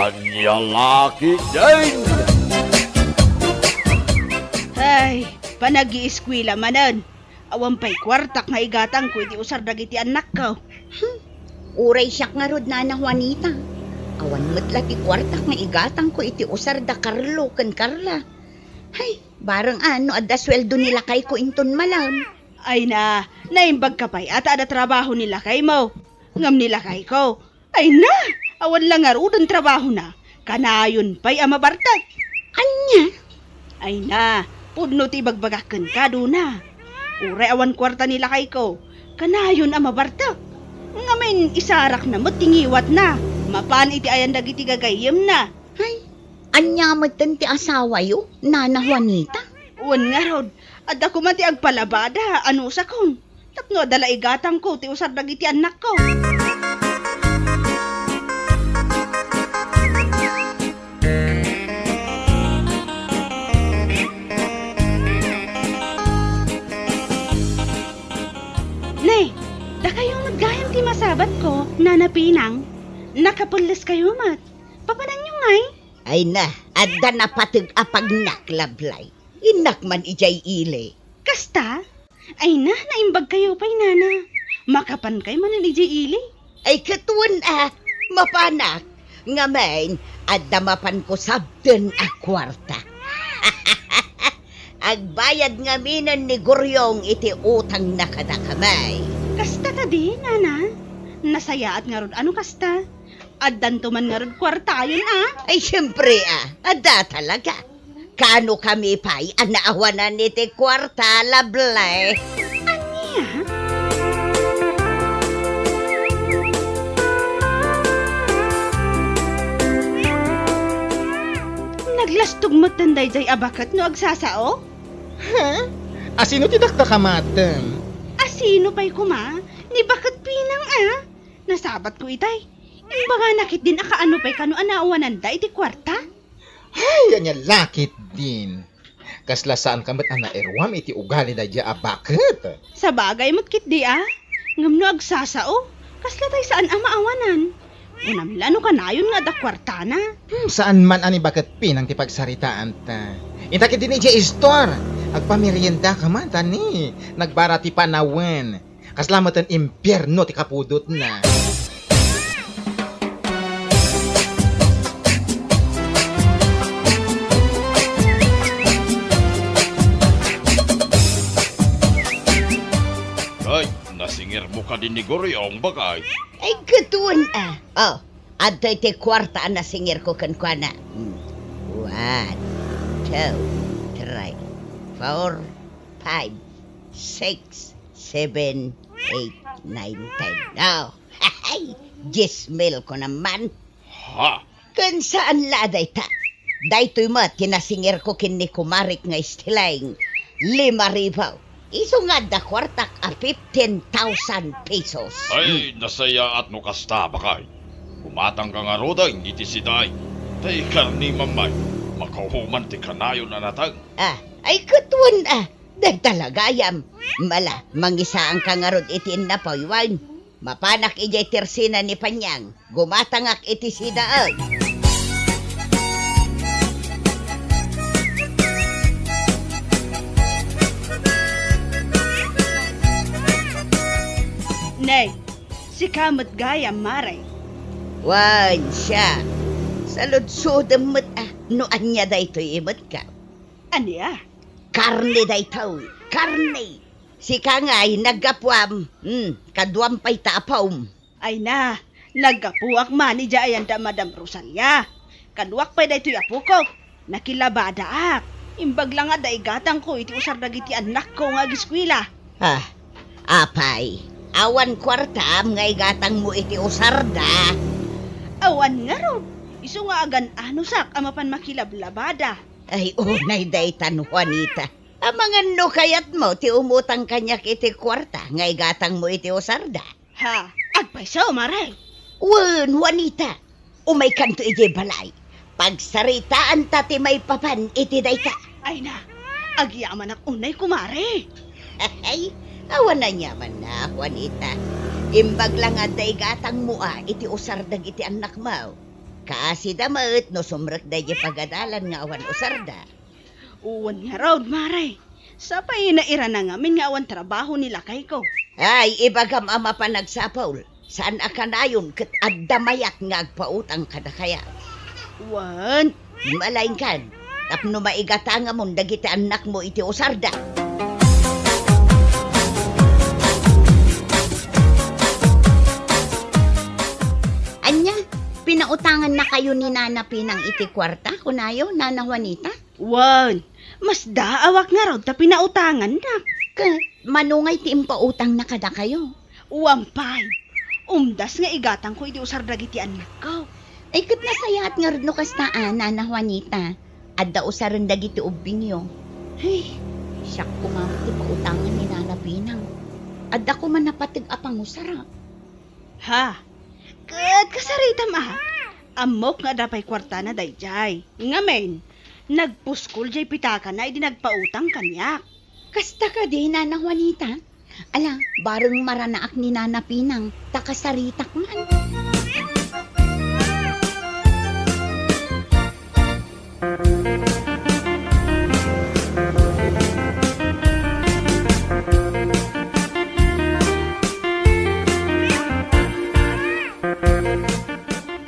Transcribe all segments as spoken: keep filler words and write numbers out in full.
Ania la ketdin? Ay, panag-iiskuela manen. Awan pay kuartak nga igatangko iti usar dagiti annakko. Hmm. Uray siak ngarud, Nana Juanita. Awan met la ti kuartak nga igatangko iti usar da Carlo ken Carla. Hay, bareng a no adda sueldo ni lakayko inton malem. Ay na, naimbagka pay a ta adda trabaho ni lakaymo. Ngem ni lakayko, ay na, awan la ngaruden trabahona. Kanayon pay a mabartek. Ania? Ay na, pudno ti ibagbagak kenka, Dona. Uray awan kuarta ni lakayko, kanayon a mabartek. Ngamin, isarakna met ti ngiwatna mapan iti ayan dagiti gagayyemna. Hay, ania metten ti asawayo, Nana Juanita? Wen ngarud, adda koma ti agpalabada, anusakon. Tapno adda la igatangko ti usar dagiti annakko. Ne, dakayo met gayam ti masabatko, Nana Pinang. Nakapelles kayo met. Papananyo ngay? Ay na, adda napateg a pagnak, Lablay. Innak man idiay ili. Kasta? Ay na, naimbag kayo pay, Nana. Makapan kay manen idiay ili? Ay, ket wen a, mapanak. Ngamin, adda mapanko sabden a kuarta. Agbayad ngaminen ni Guryong iti utangna kadakami. Kasta kadi, Nana? Nasayaat ngarud a no kasta. Addanto man ngarud kuartayon a? Ay, siempre a, adda talaga. Kano kami pay a naawanan iti kuarta, Lablay. Ania? Naglastog metten daydiay a baket no agsasao? Ha? Asino ti dakdakamatem? Asino pay koma? Ni baket Pinang a? Nasabatko itay. Imbagana ketdin a kaano pay kano a naawananda iti kuarta? Ay, ania la ketdin. Kasla saanka met a nairuam iti ugali daydiay a baket. Sabagay met ketdi a. Ngem no agsasao, kasla tay saan a maawanan. Kunam la no kanayon nga adda kuartana. Hmm, saan man a ni baket Pinang ti pagsaritaanta. Inta ketdin idiay istor. Agpameriendaka man, ta ni, nagbara ti panawen. Kasla metten impierno ti kapudotna. Ay, nasingirmo kadi ni Guryong, baket? Ay, ket wen a. Oh, adtoy ti kuarta a nasingirko kenkuana. Hmm. One, two, three, four, five, six, seven, eight, nine, ten. Oh, dies mil ko naman. Ha? Ken saan la a dayta. Daytoy met ti nasingirko ken ni kumarek nga Estiling. Lima ribu. Isu nga adda kuartak a fifteen thousand pesos. Ay, nasayaat no kasta, baket. Gumatangka ngaruden iti sidaay. Ta ikarne manen, makauman ti kanayon a nateng. Ah, ay, ket wen a. Dagta la gayam. Mala, mangisaanka ngarud iti innapoy wen. Mapanak idiay tersina ni Panyang. Gumatangak iti sidaay. Ne, sika met gayam, Mare. Wen, siak. Saludsodem met a no ania daytoy imetka. Ania? Karne daytoy, karne. Sika ngay, naggapuam. Hmm, kaduam pay ta apom. Ay na, naggapuak man idiay ayan da Madam Rosalia. Kaduak pay daytoy apokok. Nakilabadaak. Imbag la nga adda igatangko iti usar dagiti annakko nga agiskuela. Ah, apay, awan kuartam nga igatangmo iti usarda? Awan ngarud. Isu nga agan-anusak a mapan makilablabada. Ay, unay daytan, Juanita. Amangan no kayatmo ti umutang kaniak iti kuarta nga igatangmo iti usarda. Ha? Agpayso, Mare? Wen, Juanita. Umaykanto idiay balay. Pagsaritaanta ti maipapan iti dayta. Ay na, agyamanak unay, kumare. Ay, awan aniamanna, Juanita. Imbag la nga adda igatangmo a iti usar dagiti annakmo. Kaasida met no sumrek daydi pagadalan nga awan usarda. Wen ngarud, Mare. Sapay nairana ngamin nga awan trabaho ni lakayko. Ay, ibagam a mapan agsapul. Saan a kanayon ket adda mayat nga agpautang kadakayo. Wen. Malaingkan, tapno maigatangamon dagiti annakmo iti usarda. Ania, pinautangannakayo ni Nana Pinang iti kuarta, kunayo, Nana Juanita? Wen, masdaawak ngarud ta pinautangannak. Ket mano ngay ti impautangna kadakayo? One five. Umdas nga igatangko iti usar dagiti annakko. Ay, ket nasayaat ngarud no kasta a, Nana Juanita. Adda usaren dagiti ubbingyo. Hey, siak koma met ti pautangan ni Nana Pinang. Adda koma napateg a pangusara. Ha? Ket kasaritam a? Ammok nga adda pay kuartana daydiay. Ngamin, nagpuskol diay pitakana idi nagpautang kaniak. Kasta kadi, Nana Juanita? Ala, bareng maranaak ni Nana Pinang, ta kasaritak man.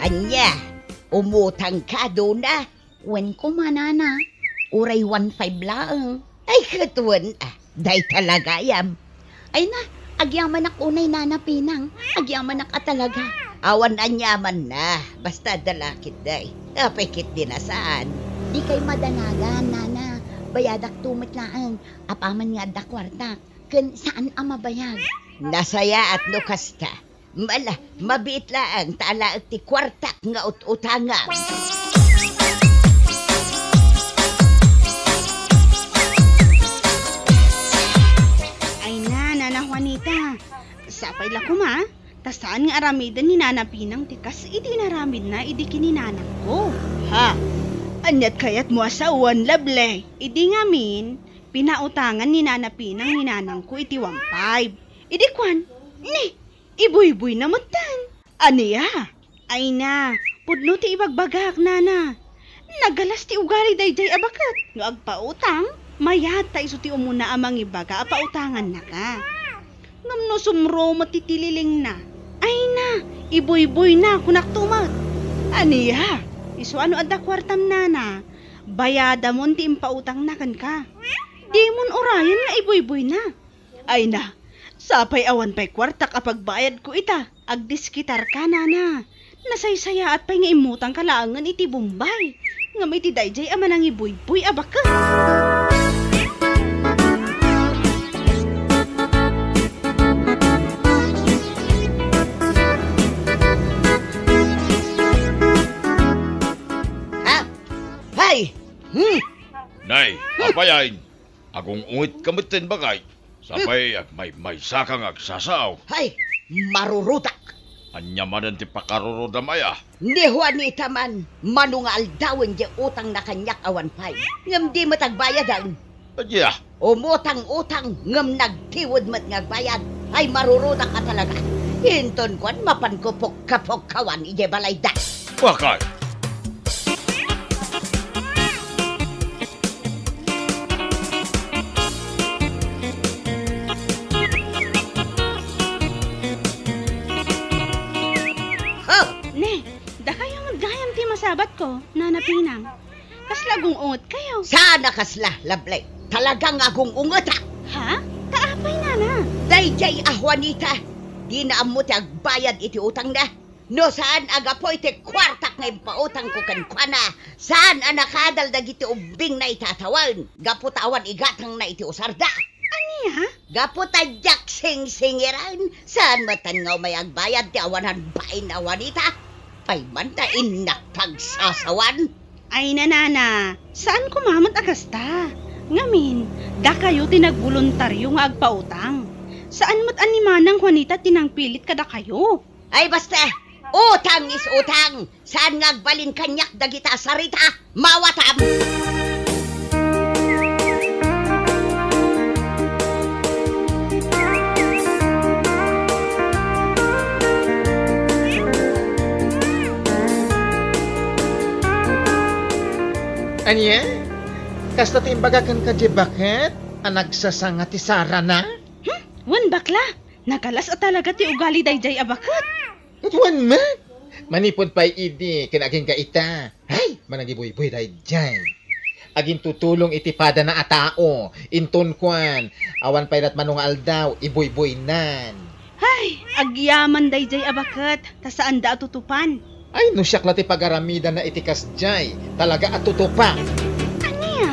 Ania, umutangka, Dona? Wen koma, Nana. Uray one five laeng. Ay, ket wen, a, dayta la gayam. Ay na, agyamanak unay, Nana Pinang. Agyamanak a talaga. Awan aniamanna. Basta adda la ketdi. Apay ketdi a saan? Dikay madanagan, Nana. Bayadakto met laeng. Apaman nga adda kuartak. Ken saan a mabayag. Nasayaat no kasta. Ala, mabiit laeng ta alaek ti kuartak nga ut-utangam. Ay na, Nana Juanita, sapay la koma, ta saan nga aramiden ni Nana Pinang ti kas iti inaramidna idi ken ni nanangko. Ha? Ania't kayatmo a sawen, Lovely? Idi ngamin, pinautangan ni Nana Pinang ni nanangko iti one five. Idi kuan, ni, ibuyboyna metten. Ania? Ay na, pudno ti ibagbagak, Nana. Nagalas ti ugali daydiay a baket. No agpautang, mayat ta isu ti umuna a mangibaga a pautangannaka. Ngem no sumro met ti tililingna, ay na, ibuyboyna, kunakto met. Ania? Isu a no adda kuartam, Nana, bayadamon ti impautangna kenka. Dimon urayen nga ibuyboyna. Ay na, sapay awan pay kuartak a pagbayadko ita. Agdiskitarka, Nana. Nasaysayaat pay nga immutangka laengen iti Bombay. Ngem iti daydiay a manangibuyboy a baket. Ha? Hay! Hmm! Nay, apay ayn? Agung-ungetka metten, baket. Sapay agmaymaysaka nga agsasao. Hay, marurudak! Ania manen ti pakarurodam aya? Ni Juanita man, mano nga aldawen diay utangna kaniak a one five. Ngem di met agbayaden. Ania? Umutang-utang, ngem nagtiwed met nga agbayad. Ay, marurudak a talaga. Inton kuan, mapanko pukka-pukkawan idiay balayda. Bakay? Ho! Ne, dakayo met gayam ti masabatko, Nana Pinang. Kasla agung-ungetkayo. Saan a kasla, Lovely. Talaga nga agung-ungetak. Ha? Ta apay, Nana? Daydiay a Juanita, dina ammo ti agbayad iti utangna. No saan a gapu iti kuartak nga impautangko kenkuana, saan a nakaadal dagiti ubbingna ita a tawen, gapu ta awan igatangna iti usarda. Ania? Gapu ta diak singsingiran, saan metten nga umay agbayad ti awanan bain a Juanita. Pay man ta innak pagsasawan. Ay, Nana, saan koma met a kasta. Ngamin, dakayo ti nagboluntario nga agpautang. Saan met a ni Manang Juanita ti nangpilit kadakayo. Ay, basta! Utang is utang! Saan nga agbalin kaniak dagita a sarita? Mawatam! Ania? Kasta ti imbaga kenka, Jay, baket a nagsasanga ti sarana? Hmm? Wen, bakla, nagalas a talaga ti ugali daydiay a baket. Ket wen met, manipud pay idi ken agingga ita, ay, managibuybuy daydiay. Agintutulong iti padana a tao, inton kuan, awan pay latmano nga aldaw, ibuybuynan. Ay, agyaman daydiay a baket, ta saanda a tutupan. Ay, no siak la ti pagaramidanna iti kasdiay, talaga a tutupa. Ania?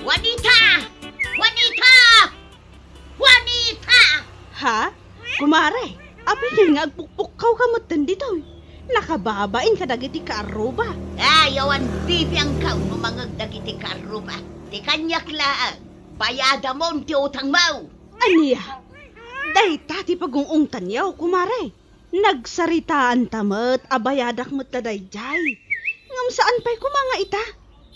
Juanita! Juanita! Juanita! Ha? Kumare, apay nga agpukpukkaw ka metten ditoy? Nakababain kadagiti kaarruba. Ay, awan bibiangkaw no mangeg dagiti kaarruba. Ti kaniak laeng, bayadamon ti utangmo. Ania? Dayta ti pagung-ungtanyo, kumare. Nagsaritaanta met a bayadak met ta daydiay. Ngem saan pay koma nga ita?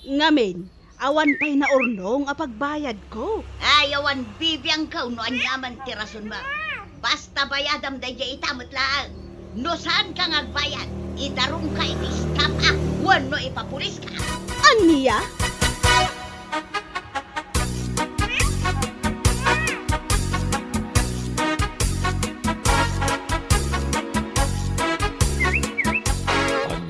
Ngamin, awan pay naurnong a pagbayadko. Ay, awan bibiangko no aniaman ti rasonmo. Basta bayadam daydiay ita met laeng. No saanka nga agbayad, idarumka iti staff-ak wenno ipapuliska. Ania?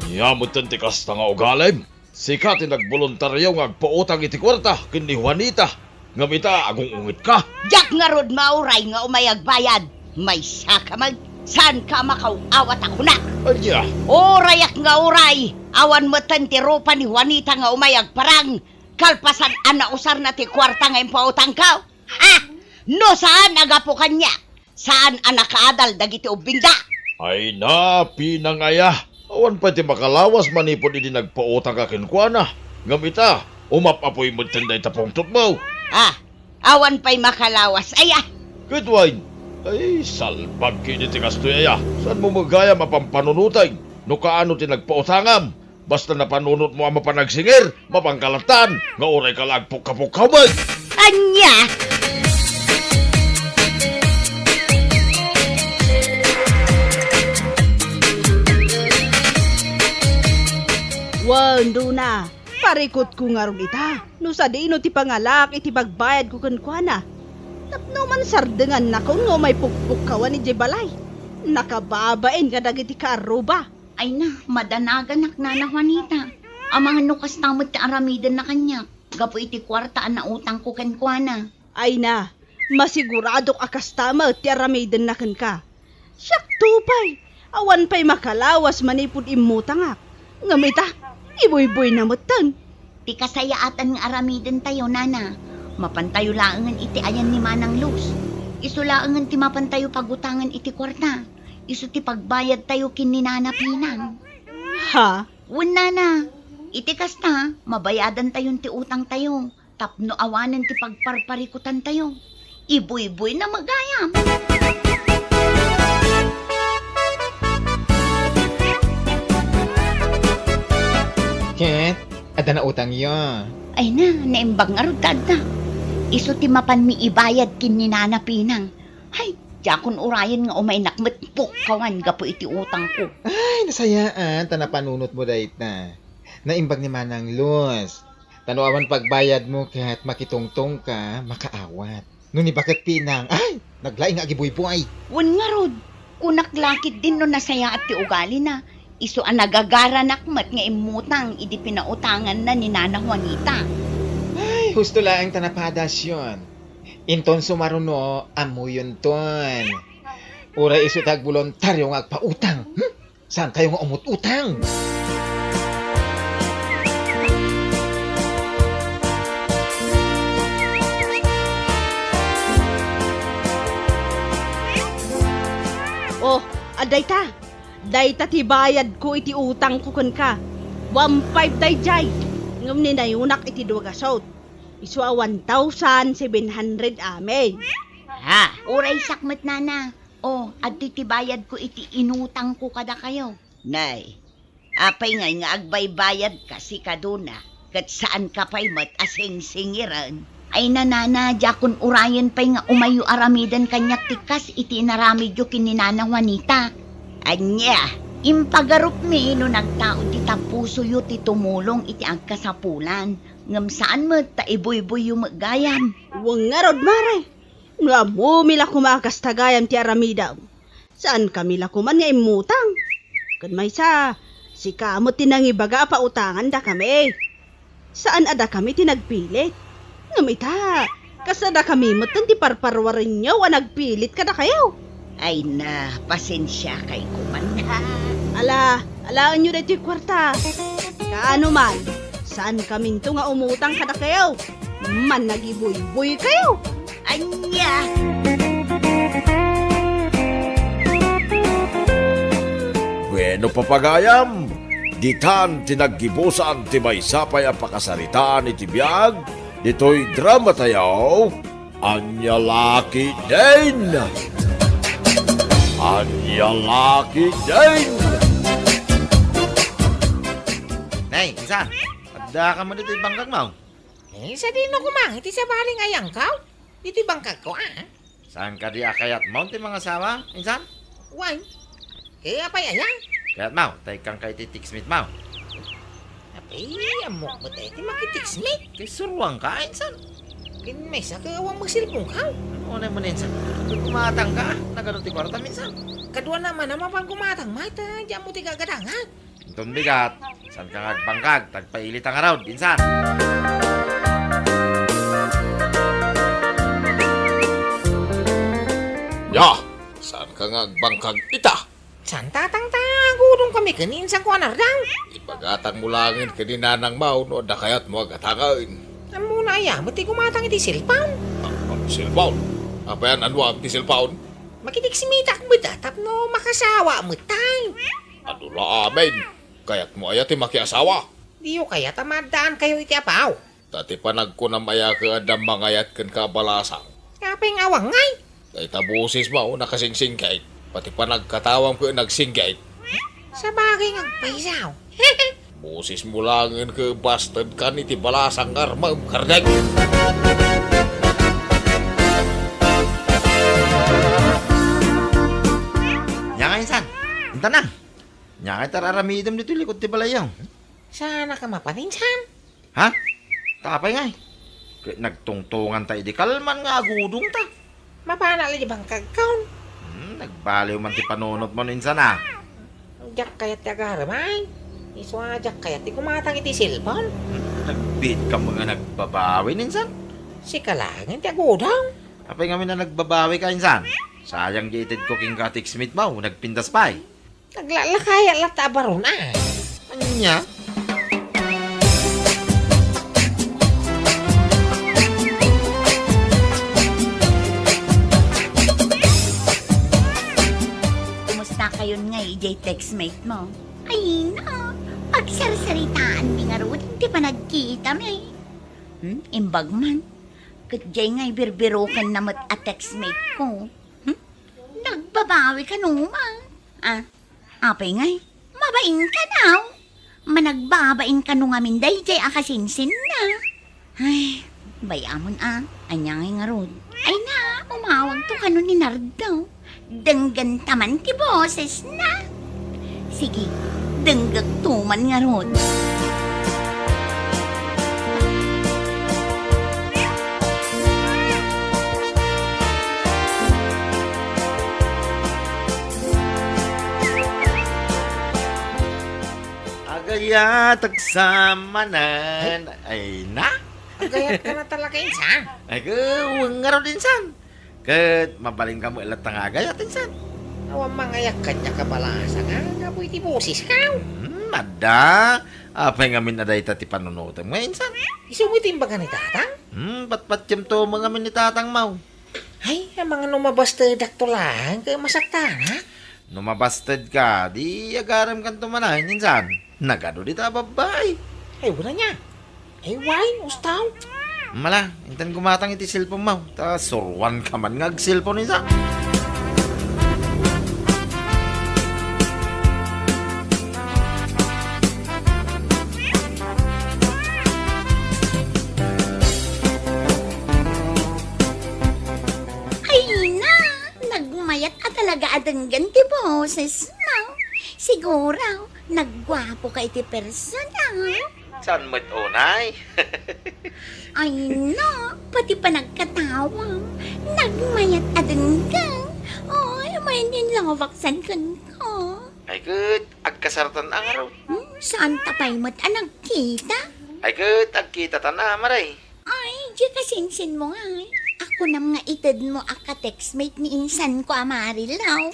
Ania metten ti kasta nga ugalim? Sika ti nagboluntario nga agpautang iti kuarta ken ni Juanita, ngem ita, agung-ungetka. Diak ngarud mauray nga umay agbayad. Maysaka met, saanka a makaw-awat a kunak. Ania? Urayak nga uray, awan metten ti rupa ni Juanita nga umay agparang, kalpasan a nausarna ti kuarta nga impautangko. Ha? No saan a gapu kaniak, saan a nakaadal dagiti ubbingda. Ay na, Pinang aya. Awan pay ti makalawas manipud idi nagpautangka kenkuana. Ngem ita, umap-apoy metten dayta pungtotmo. Ah, awan pay makalawas aya. Ket wen, ay, salbag ketdi ti kastoy aya. Saanmo met gayam a pampanunoteng no kaano ti nagpautangam. Basta napanunotmo a mapan agsingir, mapanka lattan nga urayka la agpukka-pukkaw met. Ania? Wen, Dona, parikutko ngarud ita no sadino ti pangalaak iti pagbayadko kenkuana. Tapno mansardengannakon nga umay pukpukkawan idiay balay. Nakababain kadagiti kaarruba. Ay na, madanaganak, Nana Juanita. Amangan no kasta met ti aramidenna kaniak gapu iti kuarta a nautangko kenkuana. Ay na, masiguradok a kasta met ti aramidenna kenka. Siakto pay, awan pay makalawas manipud immutangak. Ngem ita, ibuybuyna metten. Ti kasayaatan nga aramidentayo, Nana, mapantayo laengen iti ayan ni Manang Luz. Isu laengen ti mapantayo pagutangen iti kuarta. Isu ti pagbayadtayo ken ni Nana Pinang. Ha? Wen, Nana, iti kasta, mabayadantayon ti utangtayo tapno awanen ti pagparparikutantayo. Ibuybuyna met gayam. Ket, adda nautangyo? Ay na, naimbag ngarud ta adda. Isu ti mapanmi ibayad ken ni Nana Pinang. Hay, diakon urayen nga umaynak met pukkawan gapu iti utangko. Ay, nasayaat ta napanunotmo dayta. Naimbag ni Manang Luz. Ta no awan pagbayadmo ket makitungtongka, makaawat. No ni baket Pinang, ay, naglaing nga agibuybuyay. Wen ngarud, kunak la ketdin no nasayaat ti ugalina. Isu a nagagaranak met nga immutang idi pinautanganna ni Nana Juanita. Ay, husto laeng ta napadasyon. Inton sumaruno, ammoyonton. Uray isu ti agboluntario nga agpautang. Hmm? Saantayo nga umut-utang? Oh, adda ita. Dayta ti bayadko iti utangko kenka. One five daydiay. Ngem ninayonak iti dua gasut. Isu a one thousand seven hundred amin. Ha, uraysak met, Nana. Oh, adtoy ti bayadko iti inutangko kadakayo. Nay, apay ngay nga agbaybayadka, sika Dona? Ket saanka pay met a singsingiren. Ay, nanana, diakon urayen pay nga umayyo aramiden kaniak ti kas iti inaramidyo ken ni Nana Juanita. Ania, impagarupmi no nagtaud ti tapusoyo ti tumulong iti agkasapulan, ngem saan met ta ibuyboyyo met gayam. Wen ngarud, Mare, no ammomi la koma a kasta gayam ti aramidem, saankami la koman nga immutang. Ken maysa, sika met ti nangibaga a pautangandakami. Saan a dakami ti nagpilit. Ngem ita, kas a dakami metten ti parparuarenyo a nagpilit kadakayo. Ay na, pasensiakay koman. Ala, alaenyo daytoy kuarta. Kaano man, saankaminto nga umutang kadakayo. Mannagibuyboykayo. Ania? Bueno, papagayam, ditan ti naggibusan ti maysa pay a pakasaritaan iti biag ditoy drama tayo, Ania La Ketdin! Ania La Ketdin! Nay, insan, addaka met ditoy bangkagmo? Eh, sadino koma iti sabali nga ayangkaw? Ditoy bangkagko, a? Saan kadi a kayatmo ti mangasawa, insan? Wen. Kaya apay aya? Kayatmo, ta ikkanka iti text meet mo. Apay, ammok met iti makitext meet? Kay suruanka, insan. Ken maysa ket awan met cellphonekaw. Ano, unay mo na, insan? Ket kumatangka, nagadu ti kuartam, insan? Kaduana man a mapan kumatang met, a, diak ammo ti gagadangag. Inton bigat, saanka nga agbangkag, ta agpailita ngarud, insan. Ya, saanka nga agbangkag ita? Saan, tatang, ta agudongkami ken ni insangko a Nardang. Ibagatangmo laengen ken ni nanangmo no adda kayatmo a gatangen. Ammona aya met ti kumatang iti cellphone? Ah, ah, cellphone? Apay a nanuam ti cellphone? Makitext meetak met a tapno makasawa met tay. Adu la amin. Kayatmo aya ti makiasawa? Diyo kayat a maaddaankayo iti apaw? Ta ti panagkunam aya ket adda mangayat kenka a balasang. Apay nga awan ngay? Dayta bosesmo, nakasingsingkit. Pati panagkatawam ket nagsinggit. Sabagay nga agpayso. Bosesmo laengen ket bastedkan iti balasang nga armem, kardeng. Nia nga insan. Intan na. Nia nga iti ar-aramidem ditoy likod ti balayyo. Saanka mapan, insan? Ha? Ta apay ngay? Ket nagtungtonganta idi kalman nga agudongta. Mapanak la idi bangkagkon. Hmm, nagbaliw man ti panunotmo, insan, a. Diak kayat ti agarem, ay. Isu a diak kayat ti kumatang iti cellphone. Hmm, nagbiitkamo nga nagbabawi, insan. Sika laengen ti agudong. Apay ngamin a nagbabawika, insan? Sayang diay itedko kenka a text meetmo, nagpintas pay. Naglalakayat latta a baron, a. Ania? Kumustakayon ngay idiay text meetmo? Ay, no. Pagsarsaritaanmi ngarud ti panagkitami. Hmm, imbag man. Ket diay ngay birbirokenna met a text meetko. Hmm? Nagbabawi kano man. A, apay ngay? Mabain kano? Managbabain kano ngamin daydiay a kasinsinna? Ay, bay-amon a. Ania ngay ngarud? Ay na, umawagto kano ni Nardo. Denggenta man ti bosesna. Sige, denggekto man ngarud. Agayat, agsamanan. Ay. Ay na? Agayat ka na talaga, insan. Ay, ket, wen ngarud, insan. Ket mabalin ka met latta nga agayat, insan. Awan mangayak kaniak a balasang, a, gapu iti boseska. Hmm, adda. Apay ngamin a dayta ti panunotem nga, insan? Isu met ti imbaga ni tatang? Hmm, patpatiemto met ngamin ni tatangmo. Ay, amangan no mabastedakto laeng ket masaktanak. No mabastedka, di agaremkanto manen, insan. Nagadu dita a babbai. Ay, wala nia. Ay, wen, ustaw. Mala, intan kumatang iti cellphonemo. Ta suruanka man nga ag-cellphone, insan. Denggen ti boses mo. Siguro, nagguapo ka iti persona. Saan met unay? Ay na, pati panagkatawam, nagmayat a denggen. Ay, main in love ak san kenka. Ay ket, agkasaratan a ngarud. Hmm, saan ta pay met a nagkita? Ay ket, agkitatan a, Mare. Ay, di kasinsin mo ngay. Ako nam nga ited mo a ka-textmate ni insan ko a Marilaw.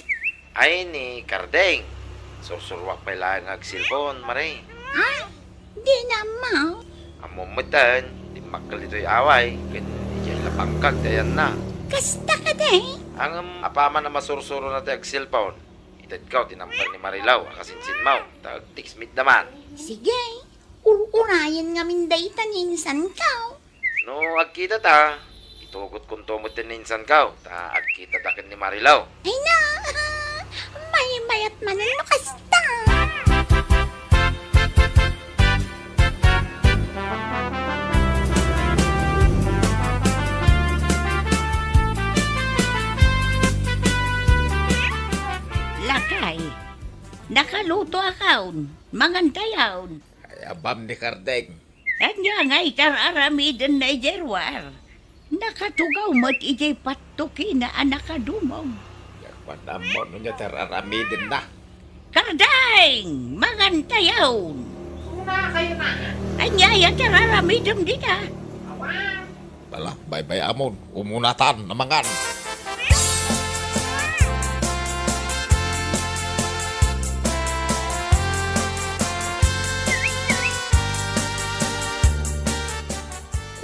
Ay, ni Kardeng. Sursuruak pay laeng nga agselpon, Mare. Ay, di na ammo. Ammom metten, dimmakkel ditoy away, ken idiay la pangkag ti ayanna. Kasta kadi? Ngem, apaman a masursurona ti agselpon, itedko ti number ni Marilaw a kasinsinmo, ta agtextmate da man. Sige, ur-urayen ngamin dayta ni insanko. No agkita ta, itugotkonto met ti ni insanko, ta agkita da ken ni Marilaw. Ay na! Maymayat manen no kasta! Lakay, nakaluto akon, mangantayon. Ay, abam ni Kardeng. Ania ngay ti ar-aramidenna idiay ruar? Nakatugaw met idiay pattokina a nakadumog. Diak man ammo no ania ti ar-aramidenna. Kardeng! Mangantayon! Una kayo na. Ania aya ti ar-aramidem dita? Awan. Bala, baybay-amon, umunatan a mangan.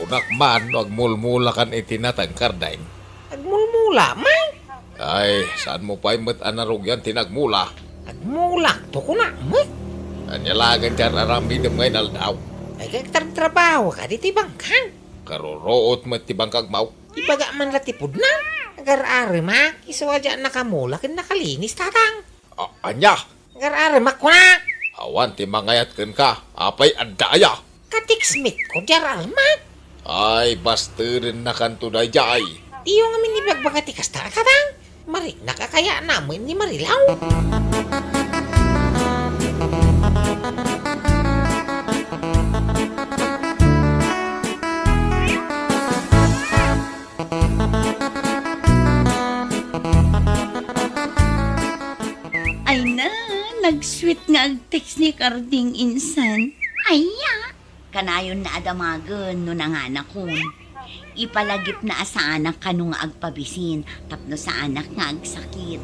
Kunak man no agmulmulakan iti nateng, Kardeng. Agmulmula man? Ay, saanmo pay met a narugian ti nagmula? Agmulakto, kunak met. Ania laeng ti ar-aramidem nga inaldaw? Ay, agtrabtrabaho ka ditoy bangka. Karuruot met ti bangkagmo. Ibagak man la ti pudno. Agar-aremak, isu a diak nakamula ken nakalinis, Tatang. A-, ania? Agar-aremak, kunak. Awan ti mangayat kenka. Apay adda aya? Ka-textmate ko, diak aremak. Ay, bastedennakanto daydiay. Diyo ngamin ibagbaga ti kasta, Tatang. Mariknak a kayatna met ni Marilaw. Ay na, nag-sweet nga ag-text ni Karding insan. Ay, ya. Kanayon na a damagen no nanganakon. Ipalagipna a saanak kano nga agpabisin tapno saanak nga agsakit.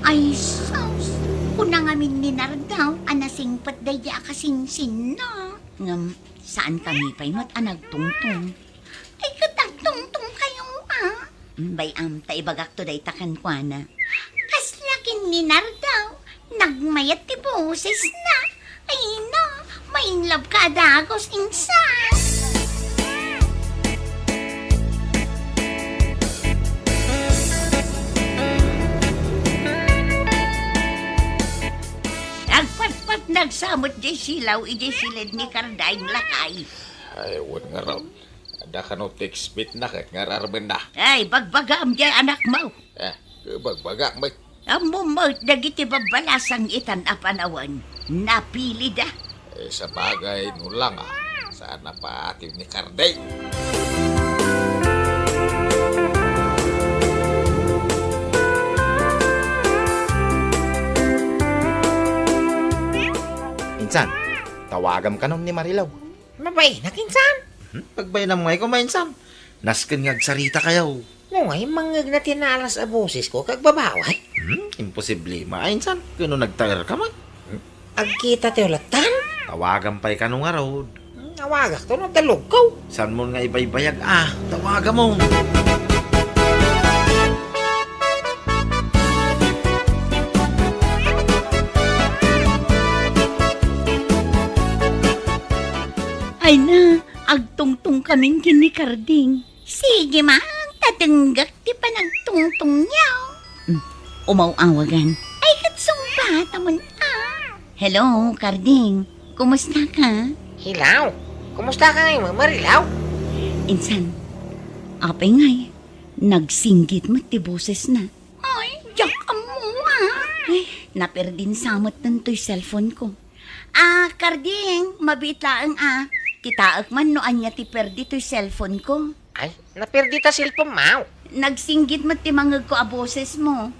Ay, sus! Kuna ngamin ni Nardaw a nasingpet daydi a kasinsinna. Ngem, saankami pay met a nagtungtong. Ay, ket agtungtongkayo, a? Bay-am, ta ibagakto dayta kenkuana. Kasla ken ni Nardaw, nagmayat ti bosesna. Ay na, ma-in love ka a dagus, insan. Agpatpatnag sa met diay silaw idiay siled ni Kardaing, lakay. Ay, wen ngarud. Adda kano ti expect na ket nga ar-armenna. Ay, bagbagam diay anakmo. Eh, bagbagak met. Ammom met dagiti babbalasang itan a panawen, napilida. Eh, sabagay, no lang, a, saan a paatiw ni Karde. Insan, tawagam kanon ni Marilaw. Mabainak, insan? Hmm? Pagbainam ngay koma, insan. Nasken nga agsarita kayo. Ngay, mangngegna ti naalas a bosesko, kagbabaway. Hmm? Imposible, ma, insan. Kano nagtaer ka man? Hmm? Agkita ti ulatan? Tawagam pay kano ngarud. Hmm, tawagak to, no, dalog ko. Saan mo nga ibaybayag, a? Tawagam mo. Ay na, agtungtong kamin ken ni Karding. Sige man, ta denggak ti panagtungtongyo. Hmm, umaw-awagan. Ay, ket sungbatamon, a. Hello, Karding. Kumusta ka? Hello. Kumusta ka ngay, Marilaw? Insan, apay ngay, nagsinggit met ti bosesna. Ay, diak ammo, a. Naperdin sa met toy cellphone ko. Ah, Karding, mabiit laeng a. Kitaek man no ania ti perdi toy cellphone ko. Ay, naperdi ta cellphone mo? Nagsinggit met ti mangegko a boses mo.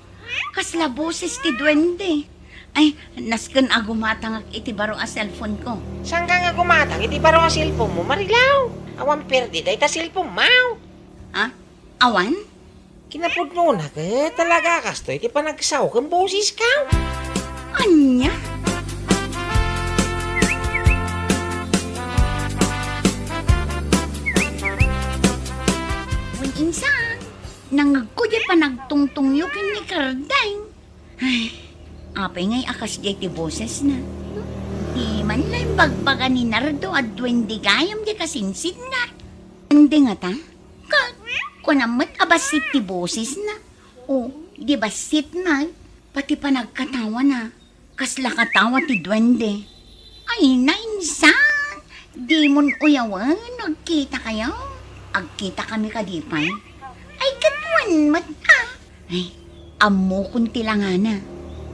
Kasla boses ti duwende. Ay, nasken a gumatangak iti baro a cellphone ko. Saan ka nga gumatang iti baro a cellphone mo, Marilaw? Awan perdi dayta cellphone mo? Ha? Awan? Kinapudnona ket talaga kastoy ti panagsao ken boseska. Ania? Wen insan, nangegko diay panagtungtongyo ken ni Kardeng. Ay, apay ngay a kasdiay ti bosesna? Di man la imbagbaga ni Nardo a duwende gayam diay kasinsinna. Duwende ngata? Ket, kuana met a bassit ti bosesna. O, di bassit man, pati panagkatawana. Kasla katawa ti duwende. Ay, nainsan! Dimon uyawen, agkitakayo. Agkitakami kadi pay. Ay, ket wen met a. Ay, ammokon ti langana.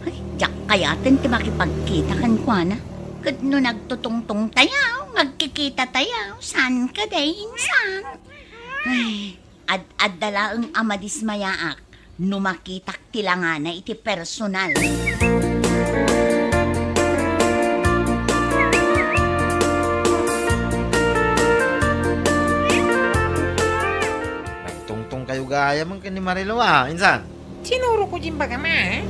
Ay, diak kayaten ti makipagkita kenkuana. Ket no nagtutungtongtayo, agkikitatayo, saan kadi, insan? Ay, ad-adda laeng a madismayaak no makitak ti langana iti personal. Nagtungtong kayo gayam ken ni Marilaw, a, insan? Sinurotko diay imbagam, a.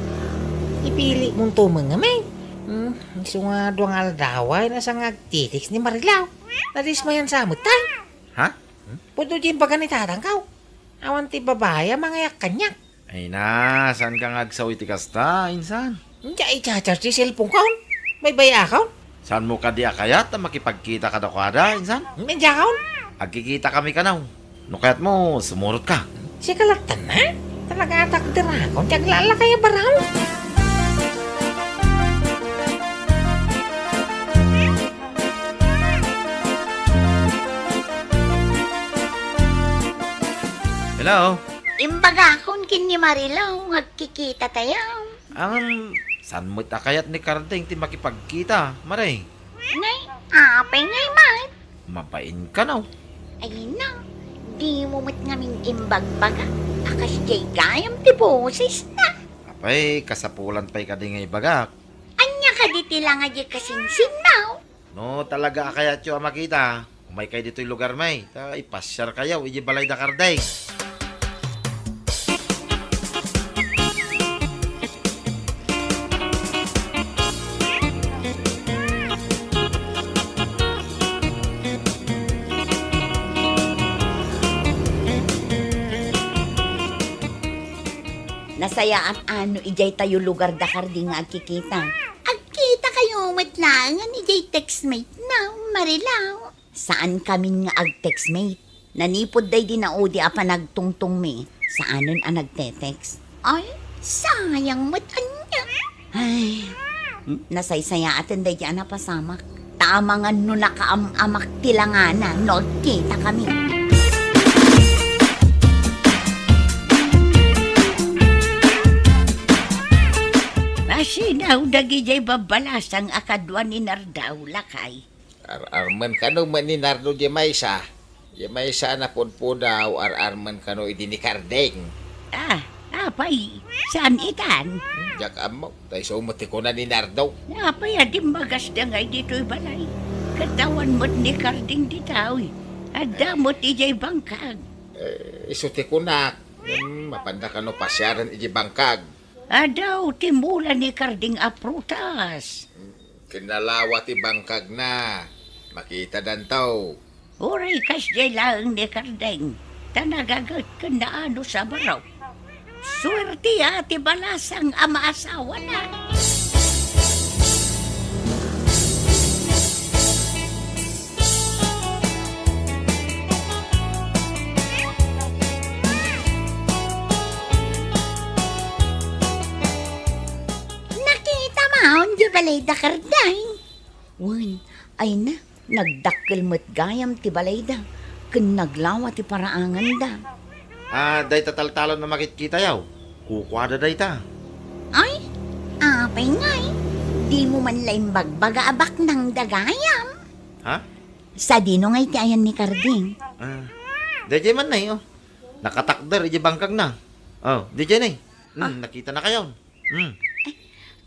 Ipili mo tumeng, a, may. Hmm, isu nga dua nga aldaw, ay, nasa nga agtitext ni Marilaw. Nadismayan sa met, tay. Ha? Hmm? Pudno diay imbaga ni tatangko. Awan ti babai a mangayak kaniak. Ay na, saan ka nga agsaw iti kasta, insan? Diak i-charge ti cellphone ko. Baybay-akon. Saan mo kadi a kayat a makipagkita kadakuada, insan? Diakon. Agkikita kami kano. No kayat mo, sumurot ka. Sika lattan, ha? Talaga a takderakon ti aglalakay a baro. Hello? Imbagakon ken ni Marilaw nga agkikitatayo. Am, saan met a kayat ni Kardeng ti makipagkita, Mare? Nay, apay ngay met? Mabain kano. Ay na, dimo met ngamin imbagbaga a kasdiay gayam ti bosesna. Apay, kasapulan pay kadi nga ibagak. Ania kadi ti langa diay kasinsinna? No talaga a kayatyo a makita, umaykay ditoy lugarmi, ta ipasiarkayo idiay balay da Kardeng. Nasayaat a no idiay tayo lugar da Kardeng nga agkikita. Agkitakayo met laengen idiay textmate na, Marilaw. Saan kamin nga agtextmate. Nanipud daydi naudi a panagtungtongmi, saanen a nagtetext. Ay, sayang met ania. Ay, nasaysayaaten daydi a napasamak. Ta amangan no nakaam-amak ti langana no agkitakami. Nasinaw dagidiay babbalasang a kadua ni Nardaw, lakay. Ar-armen kano met ni Nardo diay maysa. Diay maysa a napudpudaw, ar-armen kano idi ni Kardeng. Ah, apay, saan itan? Diak ammo, ta isu met ti kuna ni Nardo. Apay a dimmagasda ngay ditoy balay? Ket awan met ni Kardeng ditoy. Adda met idiay bangkag. Eh, isu ti kunak. Hmm, mapanda kano pasiaren idiay bangkag. Adaw ti mula ni Kardeng a prutas. Ken nalawa ti bangkagna. Makitadanto. Uray kasdiay laeng ni Kardeng, ta nagaget ken naanus a baro. Suertea ti balasang a maasawana. Nakita maon di balay da Kardeng. Wen, ay na, nagdakkel met gayam ti balayda, ken naglawa ti paraanganda. Ah, dayta taltalon a makitkitayo. Kukuada dayta. Ay, ah, Apay ngay, dimo man la imbagbaga a baknang da gayam? Ha? Sadino ngay ti ayan ni Karding? Ah, daydiay man, Nay, oh. Nakatakder idiay bangkagna. Oh, daydiay, Nay. Hmm, Ah. Nakitanakayon. Hmm.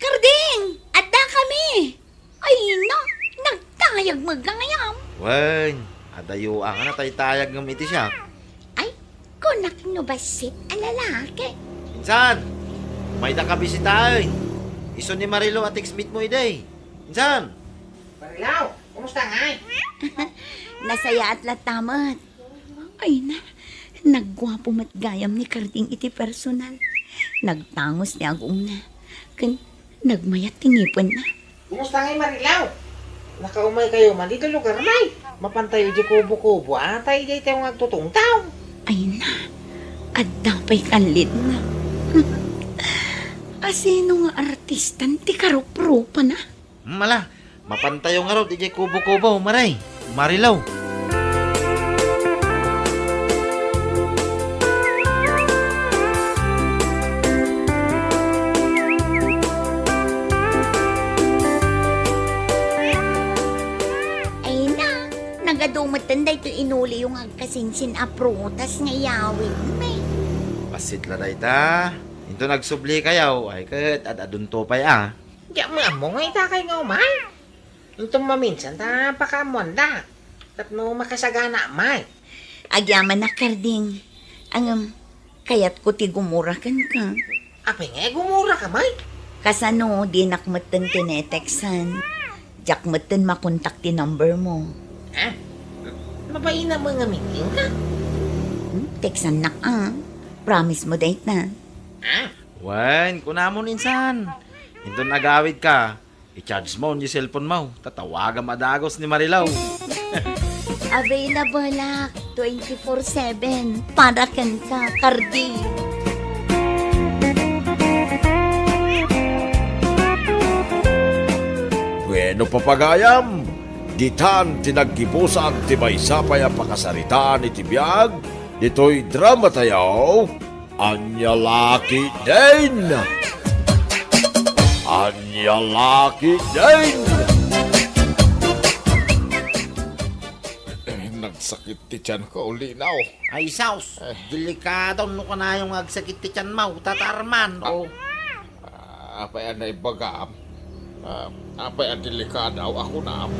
Karding, addakami. Ay na, nagtayag met gayam. Wen, adayo a nga nataytayag ngem iti siak. Ay, kunak no bassit a lalaki. Insan, umayda ka bisitaen. Isu ni Marilo a textmate mo idi. Insan! Marilaw, kumusta ngay? Nasayaat latta met. Ay na, nagguapo met gayam ni Karding iti personal. Nagtangos ti agongna. Ken nagmayat ti ngipenna. Kumusta ngay, Marilaw? Nakaumay kayo man dita lugar, may? Mapantayo di kubo-kubo, atay di tayo nga agtutungtaw. Ay na, adda pay kallidna. Asino nga artistan ti karuprupana? Hmm, ala, mapantayo ngarud idiay kubo-kubo, Maray. Marilaw. Ay na, nagadu metten daytoy inuliyo nga agkasinsin a prutas nga iyawidmi. Bassit la dayta. Inton agsubli kayo, ay ket ad-adunto pay a. Diak maammo nga ita kay nga umay. Inton maminsan ta pakaammoanda. Tapno makasagana, may. Agyamanak, Karding. Ngem, kayatko ti gumura kenka. Apay nga gumura ka, may? Kasano, dinak metten tinetextan. Diak metten makontak ti number mo. Ah? Mabain a nga meeting ka? Hmm, textannak, ah. Promise mo dayta. Ah? Wen, kunamon insan. Inton agawid ka, i-charge mo ni cellphone mo. Tatawagam a dagus ni Marilaw. Available ak twenty-four seven para kenka, Cardi. Bueno, papagayam, ditan ti naggibusan ti maysa pay a pakasaritaan iti biag ditoy drama tayo. Ania la ketdin? Ania la ketdin? Eh, nagsakit ti tiyan ko, Linaw. Ay, saus. Eh. Delikado no kanayon nga agsakit ti tiyan mo, Tata Arman, Ah. Oh. Ah, apay a naibagam? Ah, apay a delikado a kunam?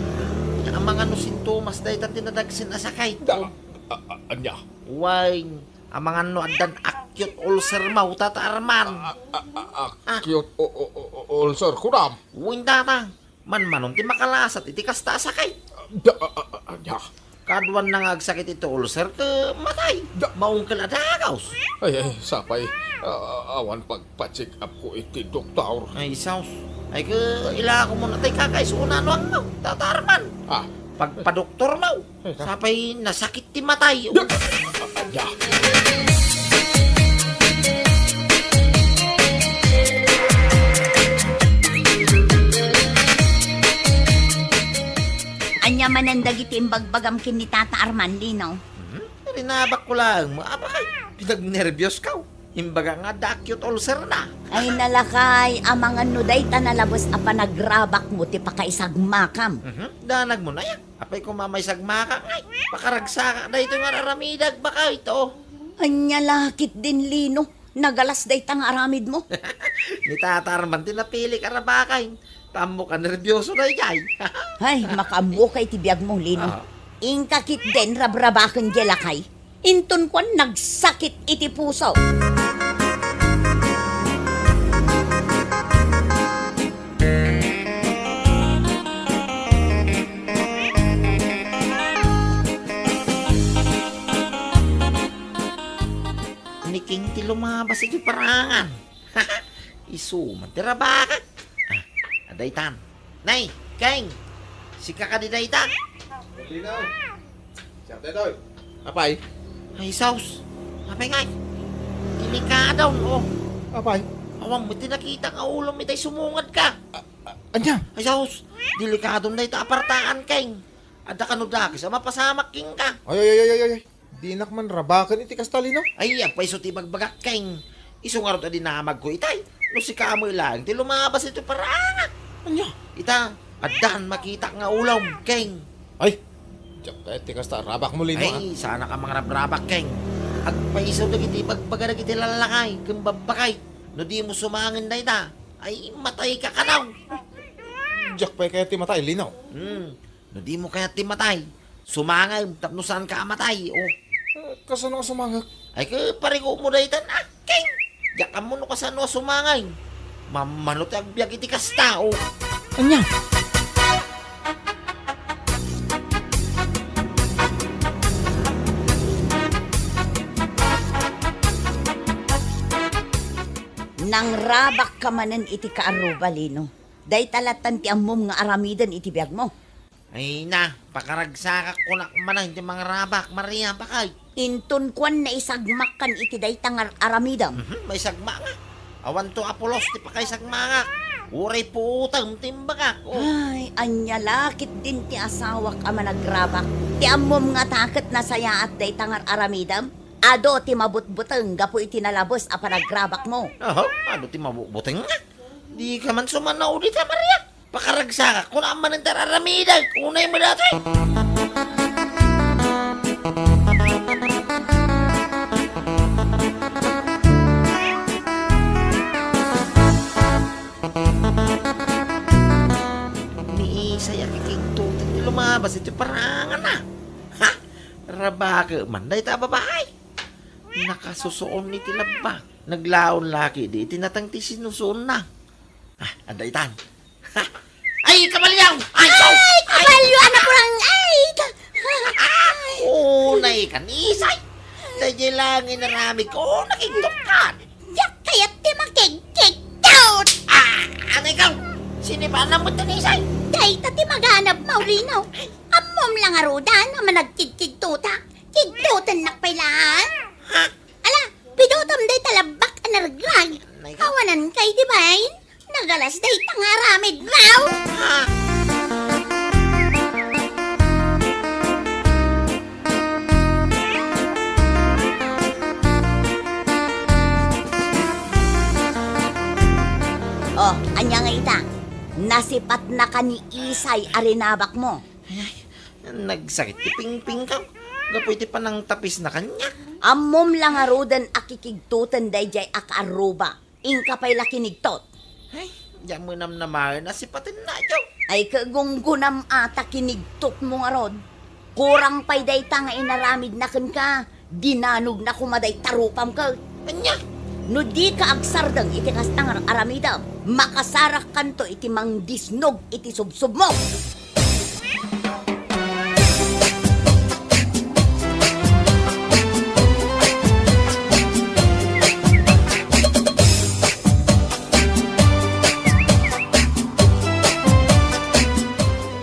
Amangan no sintomas dayta ti nadagsen a sakit, Da-, oh. Ah, ah, ania? Wine. Amangan no addan acute ulcer mo, Tata Arman. A-, a-, a-, acute u-, u-, u-, u-, ulcer, kunam? Wen, Tata. Manmanon ti makalasat iti kasta a sakit. Da-, a-, a-, a-, ania? Kaduan na nga agsakit iti ulcer ket matay. Da- Maungkel a dagus. Ay, ay, sapay. A-, a-, awan pagpa-check up ko iti doktor. Ay, saus. Ay, ke, ilako mo na tay kakaisuna no angmo, Tata Arman. Ah. Pagpadoktor mo. Ay, ka- Sapay nasakit ti matay. Ya. Ya. Ania manen dagiti imbagbagam ken ni Tata Arman, Lino? Mhm. Rinabak ko laeng mo. Apay, pinagnerbios ka. Imbaga nga adda acute ulcer na. Ay, nalakay, amangan no dayta nalabes a panagrabak mo ti pakaisagmakam. Mhm. Danag mo na ya. Apay ko mamaysagmakak ngay. Pakaragsakak daytoy nga aramidek, bakay to. Ania la ketdin, Lino, nagalas dayta nga aramid mo. Ni Tata Arman ti napilik a rabakay. Tammo ka nerbiyoso dayjay. Ay, makaammo ka iti biag mo, Lino. Ah. Inka ketdin rabrabaken diay lakay. Inton kuan nagsakit iti puso. Ni King ti lumabas iti parangan. Isu man ti rabakak. Ah, adaytan. Nay, Keng, sika kadi dayta? Sino? Siya, Tetoy. Apay? Ay, saus. Apay ngay? Delikado, oh. Apay? Awan mo ti nakita nga ulo mi tay sumungad ka. A-, a-, anya? Ay, saus. Delikado dayta apartaan, Keng. Adda kano dakes a mapasamak kenka. Ay, ay, ay, ay, ay, ay. Dinak man rabaken iti kasta, Lino. Ay, apay isu ti ibagbagak, Keng. Isu ngarud a dinamagko itay. No sika met laeng ti lumabas iti parangak. Ania? Ita, addan makitak nga ulom, King. Ay, diak kayat ti kasta a rabakmo, Lino, ah. Ay, saanak a mangrabrabak, King. Agpaiso dagiti ibagbaga dagiti lallakay ken babbakay. No dimo sumangen dayta, ay, matayka kano. Diak pay kayat ti matay, Lino. Hmm. No dimo kayat ti matay, sumangem tapno saanka a matay, o. Eh, kasano a sumangek? Ay, ket parigupmo daytan, a, King. Diak ammo no kasano a sumangem. Mammano ti agbiag iti kasta, o. Ania? Nangrabakka manen iti kaarruba, Lino. Dayta lattan ti ammom nga aramiden iti biagmo. Ay na, pakaragsakak kunak manen ti mangrabak, Maria, bakay. Inton kuan naisagmakkan iti dayta nga ar-aramidem. Mhm, maisagmak nga. Awanto a pulos ti pakaisagmakak. Uray puotem ti imbagak, o. Ay, ania la ketdin ti asawak a managrabak. Ti ammom ngata ket nasayaat dayta nga ar-aramidem? Adu ti mabutbuteng gapu iti nalabes a panagrabakmo. Aha, adu ti mabutbuteng? Dika man sumannao dita, Maria. Pakaragsakak, kunak manen ti ar-aramidek. Unay mo datoy. Ni Isay a kikigtoten ti lumabas iti parangana. Ha? Rabake man dayta a babai. Nakasusuon iti labba. Naglaon la ketdi iti nateng ti sinusuonna. Ah, adda itan. Ha! Ay, kabalyaw! Ay, ay, kabalyo, anak ko lang! Ay, ka-, unay ka, Nisay! Daydiay lang inaramid ko, nakigtukkan! Diak kayat ti makigkigtot! Ah, anay ka! Sinipaanam mo ito, Nisay? Dayta ti maganab, Maulino. Ammom lang arudan a managkigkigtutak. Kigtotennak pay laeng. Ha? Ala, pidutam dayta labbak a naregrag. Nay ka? Awanan kay di bain? Nagalas dayta nga aramid, wow! Ha? Oh, ania nga ita? Nasipatnaka ni Isay a rinabakmo. Ay, ay, nagsakit ti pingpingko gapu iti panangtapisna kaniak. Ammom la ngaruden a kikigtoten daydiay a kaarruba. Inka pay la kinigtot. Ay, diak met namnamaen a sipatenna, Joe. Ay, ket gunggunam a ta kinigtotmo ngarud. Kurang pay dayta nga inaramidna kenka, dinanogna koma dayta rupam ket. Ania? No dika agsardeng iti kasta nga aramidem, makasarakkanto iti mangdisnog iti subsubmo.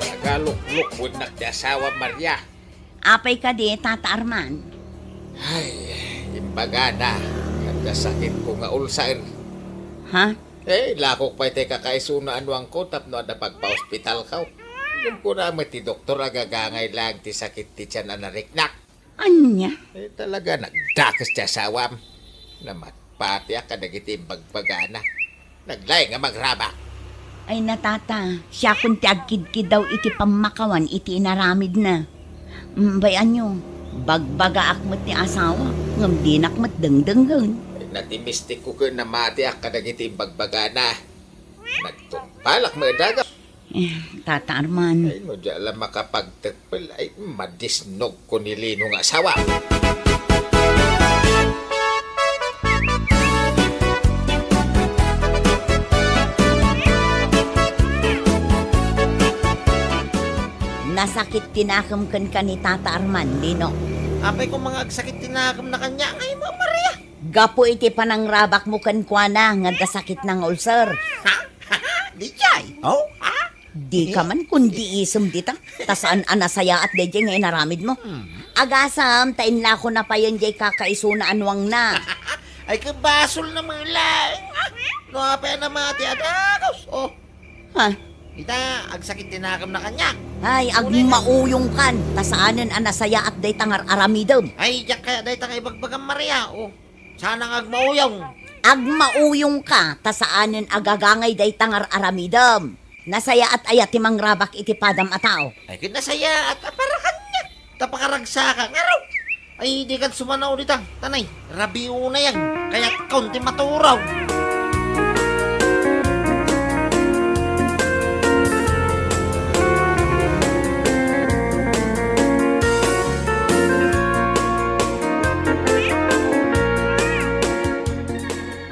Nagaluklukuennak ti asawam, Maria. Apay kadi, Tata Arman? Ay, imbagana, adda sakitko nga ulcer. Ha? Eh, lakok pay ti kakaisuna a nuangko tapno adda pagpaospitalko. Ngem kuna met ti doktor a gagangay laeng ti sakit ti tian a nariknak. Ania? Eh, talaga, nagdakes ti asawam. Namatpatiak kadagiti imbagbagana. Naglaing a magrabak. Ay, na, Tata, siakon ti agkidkidaw iti pammakawan iti inaramidna. Mm, bay-anyo, bagbagaak met ti asawak, ngem dinak met dengdenggen. Ay, natimistikko ken namatiak kadagiti imbagbagana. Nagtungpalak met a daga. Eh, Tata Arman. Ay, no diak la makapagtekpel, ay, madisnogko ni Lino nga asawa. Nasakit ti nakem kenka ni Tata Arman, Lino. Apay koma nga agsakit ti nakemna kaniak, ay, Maria? Gapu iti panangrabakmo kenkuana nga adda sakitna nga ulcer. Ha? Diay? Oh, ha? Dika man kundi isem dita, ta saan a nasayaat daydiay nga inaramidmo. Hmm. Agasem ta inlako na payen diay kakaisuna a nuangna. Ay, kabasolna met laeng. No apay a namati a dagus. Oh. Ha? Ita, agsakit ti nakemna kaniak. Ay, agmauyongkan, ta saanen a nasayaat dayta nga ar-aramidem. Ay, diak kayat dayta nga ibagbagam, Maria. Oh. Saan nga agmauyong? Agmauyongka ta saanen a gagangay dayta nga ar-aramidem. Nasayaat aya ti mangrabak iti padam a tao? Ay, ket nasayaat a para kaniak. Ta pakaragsaka ngarud. Ay, dikan sumanaw dita. Tanay, rabiuna yan. Kayatkon ti maturaw.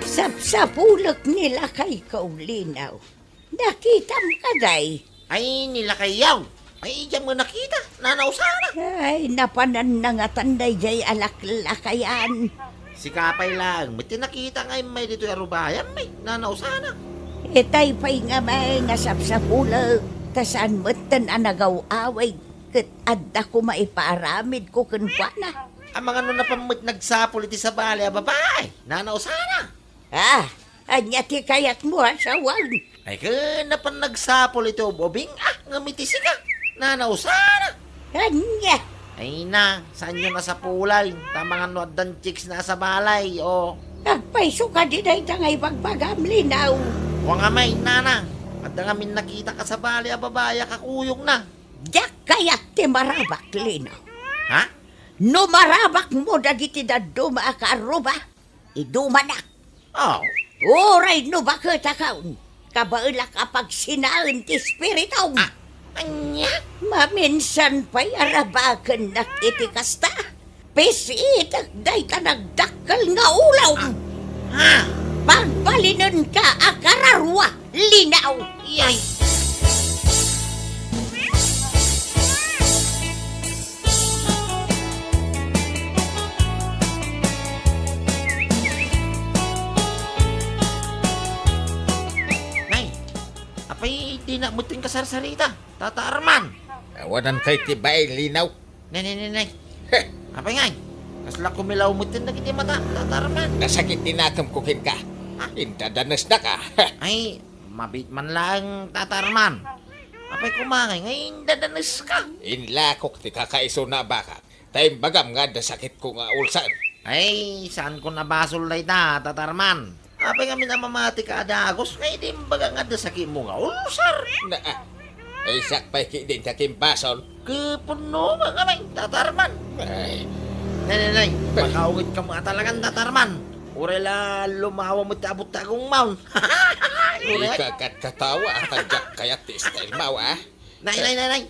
Sapsapulek ni lakayko, Linaw. Nakitam kadi? Ay, ni lakayyo. Ay, idiay met nakita. Nanausana. Ay, napananna ngatan daydiay a laklakayan. Sika pay laeng met ti nakita nga immay ditoy a rubayan, may. Nanausana. Itay pay nga may nga sapsapulek, ta saan metten a nagaw-awig, ket adda koma ipaaramidko kenkuana. Amangan no napan met nagsapul iti sabali a babai. Nanausana. Ah, ania ti kayatmo a sawen? Ay, ken napan nagsapul iti ub-ubing, ah, ngem iti sika, nanausana. Ania? Ay na, saanyo nasapulan, ta amangan no addan chicks na a sabali, o. Agpayso kadi dayta nga ibagbagam, Linaw? Wa nga may, nana. Adda ngamin nakitak a sabali a babai a kakuyogna. Diak kayat ti marabak, Linaw. Ha? No marabakmo dagiti dadduma a kaarruba, idumanak. Oh. Uray no baketakon, kabaelak a pagsinaen ti espiritum. Ah, ania? Maminsan pay a rabakennak iti kasta. Pis-itek dayta nagdakkel nga ulom. Ah. Ah. Pagbalinenka a kararua, Linaw. Yay. Nay, apay dinak metten kasarsarita, Tata Arman? Awanan kay ti baay, Linaw. Nay, nay, nay, nay. Heh. Apay ngay? Kasla kumilaw metten dagiti mata, Tata Arman. Nasakit ti nakemko kenka. Ah. Indadanesnaka. Heh. Ay, mabiit man laeng, Tata Arman. Apay koma ngay nga indadaneska? Inlakok ti kakaisuna a bakak. Ta imbagam nga adda sakitko nga ulcer. Ay, saanko a basol dayta, Tata Arman. Apay ngamin a mamatika a dagus nga idi imbaga nga adda sakitmo nga ulcer? Na, ah. Ay, siak pay ketdi ti akinbasol. Kapunno nga ngamin, Tata Arman. Ay. Nay, nay, nay. Ay. Makaunget ka met talagan, Tata Arman. Uray la lumawa met ti abut ti agungmaon. Uray. Ikakat katawa, ta diak kayat ti style mo, ah. Nay, nay, nay, nay.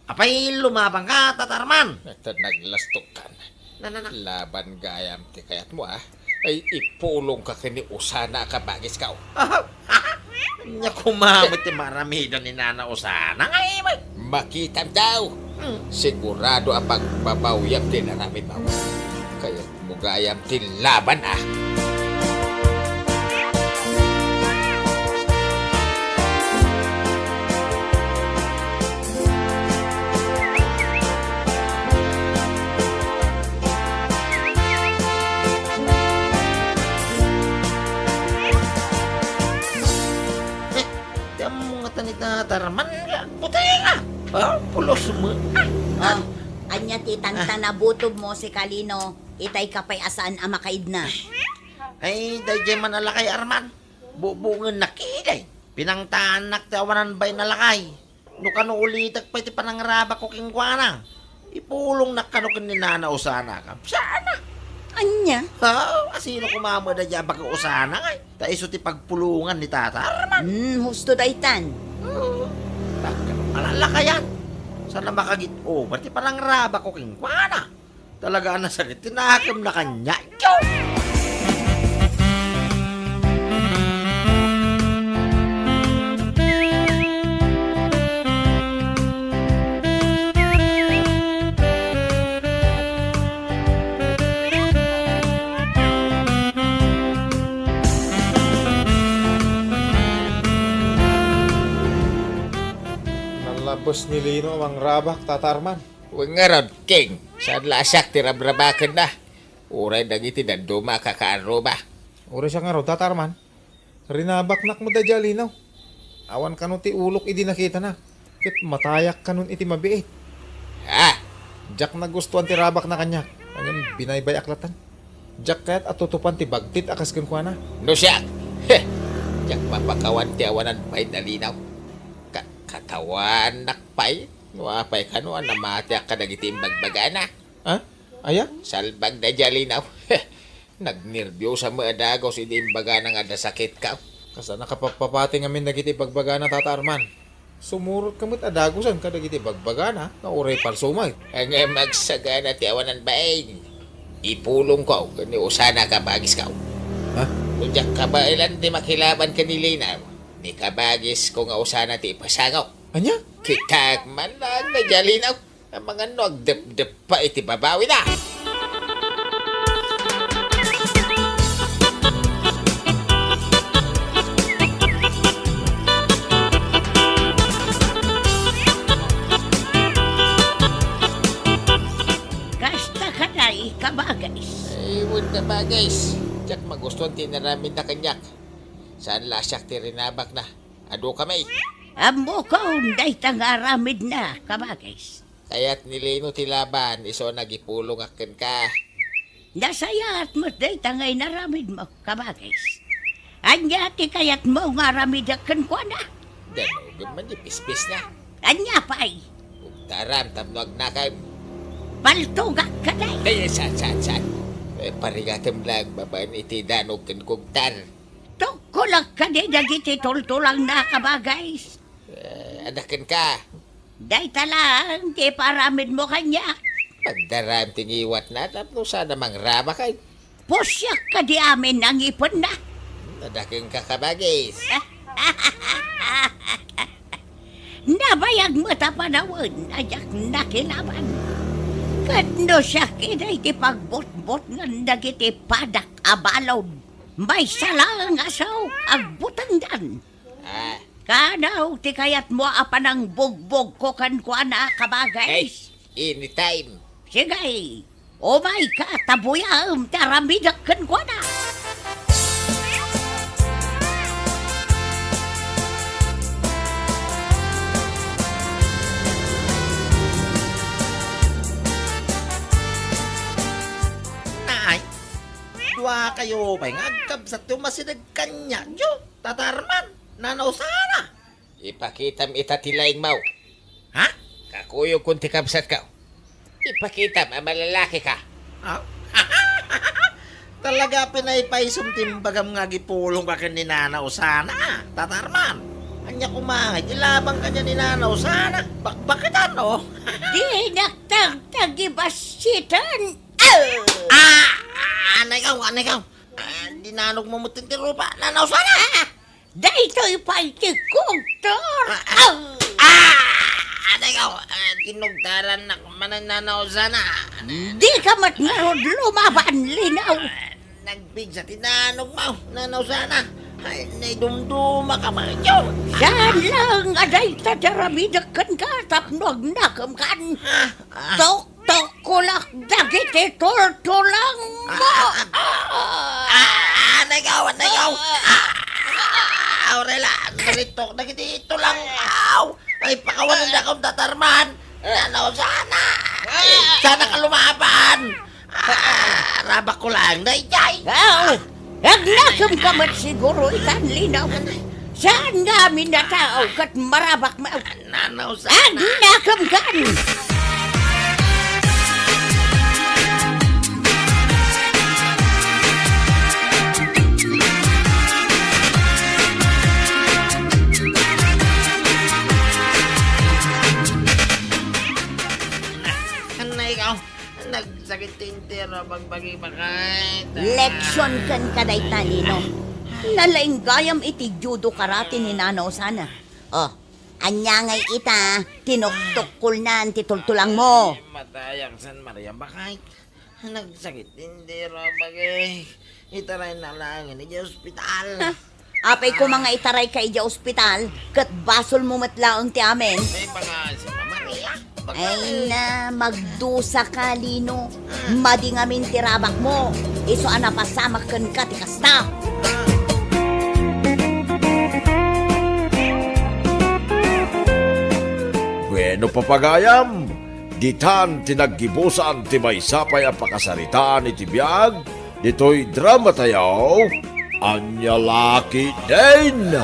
Apay, lumabangka, Tata Arman? Ket naglastukkan. Na, na, na. Laban gayam ti kayatmo, ah. Ay, ipulongka ken ni Usana a kabagiska, oh. Ania koma met ti maaramiden ni Nana Usana, ngay, may? Makitam daw. Hmm. Sigurado a pagbabawiam ti inaramidmo. Kayatmo gayam ti laban, ah. Eh, ti ammo ngata ni Tata Arman nga agbutenga. Ah, pulos mo. Ah, ania ti tantanabutob mo, Sikalino? Itay ka pay a saan a makaidna. Ay, daydiay man a lakay, Arman. Bubungennak idiay. Pinangtaannak ti awanan bain a lakay. No kano ulitek pay ti panangrabakko kenkuana, ipulongnak kano ken ni Nana Usana a kabsatna. Ania? Ha? Asino koma met daydiay a baket Usana, ngay? Ta isu ti pagpulongan ni Tata Arman. Hmm, husto daytan. Oo. Dakkel a lalakayan. Saan a makagit-over ti panangrabakko kenkuana. Talaga a nasakit ti nakemna kaniak. Nalabes ni Lino a mangrabak, Tata Arman. Wen ngarud, King, saan la a siak ti rabrabakenna. Uray dagiti dadduma a kakaarruba. Uray siak ngarud, Tata Arman. Rinabaknak met daydiay a Lino. Awan kano ti ulok idi nakitana. Ket matayak kanon iti mabiit. Ah! Diak nagustuan ti rabakna kaniak. Ngem binaybay-ak latta. Diak kayat a tutupan ti bagtit a kas kenkuana. No siak, heh, diak mapakawan ti awanan pay nalinaw. Ka-, katawanak pay, no apay kano a namatiak kadagiti imbagbagana. Ha? Aya? Salbag da diay linaw. Heh, nagnerbiosa met a dagus idi imbagana nga adda sakitka. Kasla nakapapapati ngamin dagiti ibagbagana, Tata Arman. Sumurot ka met a dagusan kadagiti bagbagana nga uray palso met. Ngem agsagana ti awanan bain. Ipulongko ken ni Osana kabagisko. Ha? No diak kabaelan ti makilaban ken ni Linaw, ni kabagisko nga Osana ti ipasangok. Ania? Kitak man laeng daydiay linaw. Amangan no agdepdeppa iti babawina. Kasta kadi, kabagis. Ay, wen, kabagis. Diak magustuan ti inaramidna kaniak. Saan la a siak ti rinabakna. Adu kami. Ammokon dayta nga aramidna, kabagis. Kayat ni Lino ti laban, isu a nagipulongak kenka. Nasayaat met dayta nga inaramidmo, kabagis. Ania ti kayatmo nga aramidek kenkuana? Danogem man ti pispisna. Ania pay? Kugtaram tapno agnakem. Paltogak kadi. Ay, saan, saan, saan? Eh, parigatem lang babaen iti danog ken kugtar. Tukkolak kadi dagiti tultulangna, kabagis. Eh, adda kenka. Dayta laeng ti ipaaramidmo kaniak. Pagdaram ti ngiwatna tapno saan a mangrabak ay. Pusiak kadi amin a ngipenna. Adda kenka, kabagis. Nabayag met a panawen a diak nakilaban. Ket no siak idi ti pagbutbotngan dagiti padak a balud, maysa laeng a sao agbutengdan. Ah. Kano ti kayatmo a panangbugbogko kenkuana, kabagis? Hey, anytime. Sige, umayka ta buyaem ti aramidek kenkuana. Nay, duakayo pay nga agkabsatyo masideg kaniak, Tata Arman, Nana Osana. Ipakitam ita ti laingmo. Ha? Kakuyogkon ti kabsatko. Ipakitam a malalakika. Ah? Talaga pinaypaysom ti imbagam nga agipulongka ken ni Nana Osana, Tata Arman. Ania koma nga ilabang kaniak ni Nana Osana? Bakbaketan, oh. Dinak tagtagibasitan. Ah! Ah, anay ka, anay ka. Ah, dinanogmo met ti rupa, Nana Osana. Ah! Daytoy pay ti kugtar. Ah, ah, ah, anay ka, ah, kinugtarannak manen, Nana Osana. Dika met ngarud lumaban, Linaw. Ah, nagpigsa ti danogmo, Nana Osana. Ay, naidumduma ka, Mayo. Saan lang a dayta ti aramidek kenka tapno agnakemkan. Ah, ah. Tok Tukkolak dagiti tultulangmo. Ah, ah, ah, ah, anay ka, anay ka. Ah, ah, Aurela, naritok dagiti tulangko. Ay, pakawanendakon, Tata Arman. Nana Osana. Ay, saan ka lumaban. Ah, rabakko lang, daydiay. Aw, agnakemka met siguro itan, Linaw. Saan nga amin a tao ket marabakmo? Nana Osana. Agnakemkan! Anay ka. Nagsakit ti entero a bagbagi, baket. Leksion kenka dayta, Lino. Nalaing gayam iti judo karate ni Nana Osana. Oh, ania ngay ita, tinuktukkolnan ti tultulangmo. Ay, matayang San Maria, baket. Nagsakit ti entero a bagi. Itaraynaka laeng idiay ospital. Ha? Apay koma nga itarayka idiay ospital, ket basolmo met laeng ti amin. Ay, baka si Maria. Baka Ay na, magdusaka, Lino. Madi ngamin ti rabakmo. Isu a napasamak kenka ti kasta. Bueno, papagayam, ditan ti naggibusan ti maysa pay a pakasaritaan iti biag, Ditoy drama tayo, Ania La Ketdin!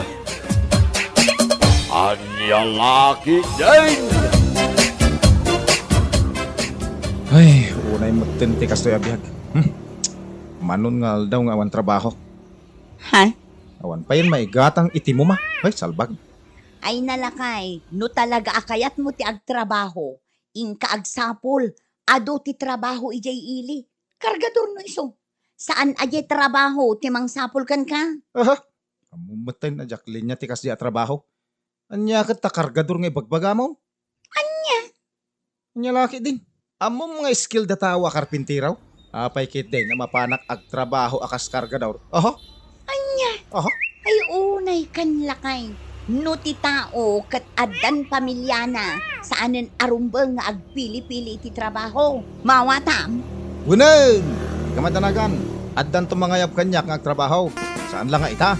Ania La Ketdin! Ay, unay metten ti kastoy a biag. Hmm. Manon nga aldaw nga awan trabaho. Ha? Awan payen maigatang iti muma. Ay, salbag. Ay, nalakay, no talaga a kayatmo ti agtrabaho, inka agsapul, adu ti trabaho idiay ili. Kargador no isu. Saan a diay trabaho ti mangsapul kenka? Aha. Ammom metten a diak linia ti kasdi a trabaho. Ania ket ta kargador nga ibagbagamon? Ania? Ania La Ketdin? Ammom nga skilled a tao a karpintero? Apay ketdin a mapanak agtrabaho a kas kargador? Oho. Ania? Oho. Ay, unay kan lakay. No ti tao ket addan pamiliana, saanen a rumbeng nga agpili-pili iti trabaho. Mawatam? Wenno! Ika madanagan, addanto mangayab kaniak nga agtrabaho. Saan la nga ita?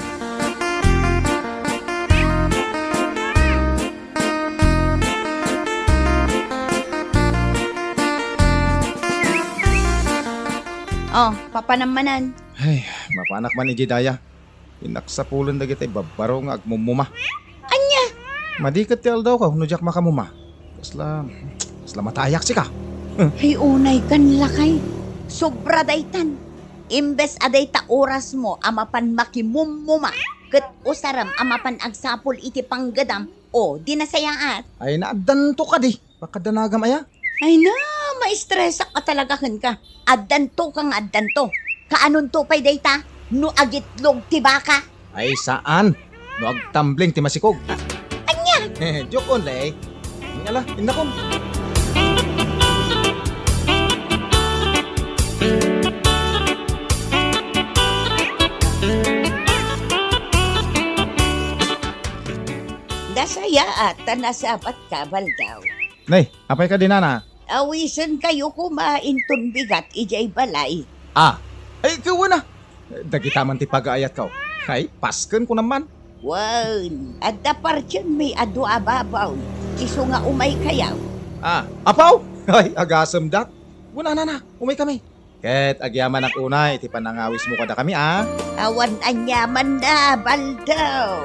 Oh, papanam manen. Ay, mapanak man idiay daya. Inaksapulen dagiti babbaro nga agmumuma. Ania? Madi ket ti aldawko no diak makamuma. Kasla, kasla matayak sika. Ay, unay kan lakay. Sobra daytan. Imbes a dayta orasmo a mapan makimummuma, ket usarem a mapan agsapul iti panggedam, o, di nasayaat. Ay, naaddanto kadi. Pakadanagam aya? Ay na, maistresak a talaga kenka. Addanto ka nga addanto. Kaanonto pay dayta no agitlog ti baka? Ay, saan. No agtambling ti masikog. Ania? Joke only. Ala, innakom. Nasayaat ta nasabat ka, Baldaw. Nay, apay kadi, nana? Awisenkayo koma inton bigat idiay balay. Ah, ay, kawana. Dagita man ti pagaayatko. Ay, pasken kunam man. Wen, adda partienmi a dua a babaw. Isu nga umaykayo. Ah, apo! Ay, agasem dat. Wen, nana, umaykami. Ket agyamanak unay iti panangawismo kadakami, a. Awan aniamanna, Baldaw.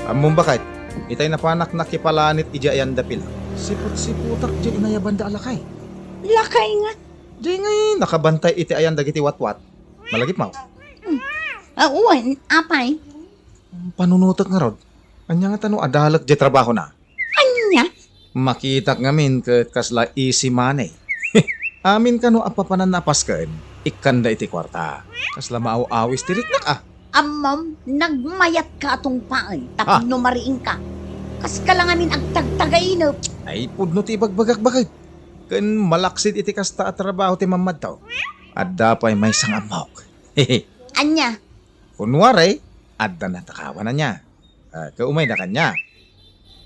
Ammom, baket, itay napanak nakipalanit idiay ayanda pila. Siput-siputak diay inayabanda a lakay. Lakay nga. Diay ngay nakabantay iti ayan dagiti watwat. Malagipmo? Hmm. Ah, wen, apay? Panunotek ngarud. Ania ngata no adalek diay trabahona? Ania? Makitak ngamin ket kasla easy money. Amin kano a papananna a pasken, ikkanda iti kuarta. Kasla maaw-awis ti riknak, a. Ammom, nagmayatka a tungpaen tapno mariingka. Kaska la ngamin agtagtagainep. Ay, pudno ti ibagbagak, baket. Ken malaksid iti kasta a trabaho ti mammadto. Adda pay maysa nga ammok. Ania? Kunwari, adda natakawan ania. Ah, ket umayda kaniak.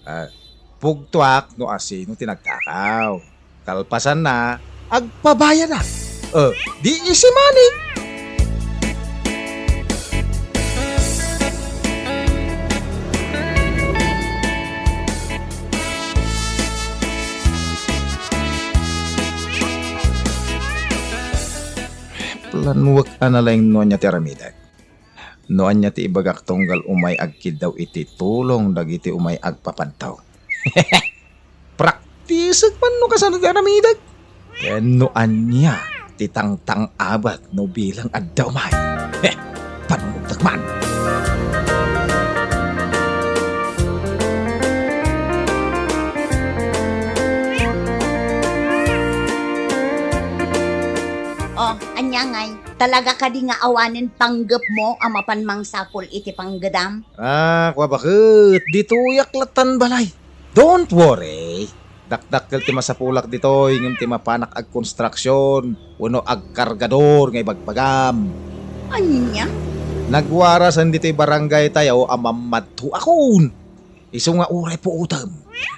Ah, pugtoak no asino ti nagtakaw. Kalpasanna, agpabayadak. Ah, di easy money. Planuek a nalaing no ania ti aramidek. No ania ti ibagak tunggal umay agkiddaw iti tulong dagiti umay agpapadto. Praktisek man no kasano ti aramidek. Ken no ania ti tangtang-abak no bilang adda umay. Heh, panunottek man. Oh, ania ngay? Talaga kadi nga awanen panggepmo a mapan mangsapul iti panggedam? Ah, kua baket, ditoyak latan balay. Don't worry. Dakdakkel ti masapulak ditoy ngem ti mapanak agkonstruksion wenno agkargador nga ibagbagam. Ania? Nagwarasen ditoy barangay tayo a mammadto akon. Isu nga uray puotem.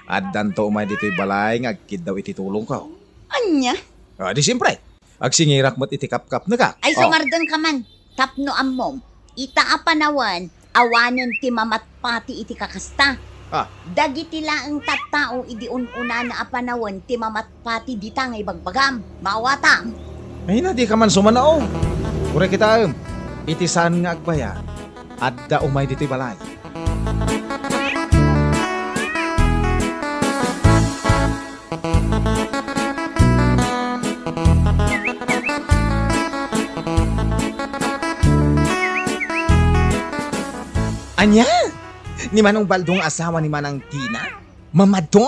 Addanto umay ditoy balay nga agkiddaw iti tulongko. Ania? Ah, di siempre. Agsingirak met iti kapkapnekak. Ay, oh, sumardengka man. Tapno ammom, Ita a panawen, awanen ti mamatpati iti kakasta. Ah. Dagiti laeng tattao idi un-unana a panawen ti mamatpati dita nga ibagbagam. Maawatam. Ay na, dika man sumanao. Uray kitaem, iti saan nga agbayag, adda umay ditoy balay. Ania? Ni Manong Baldo nga asawa ni Manang Dina? Mamadto?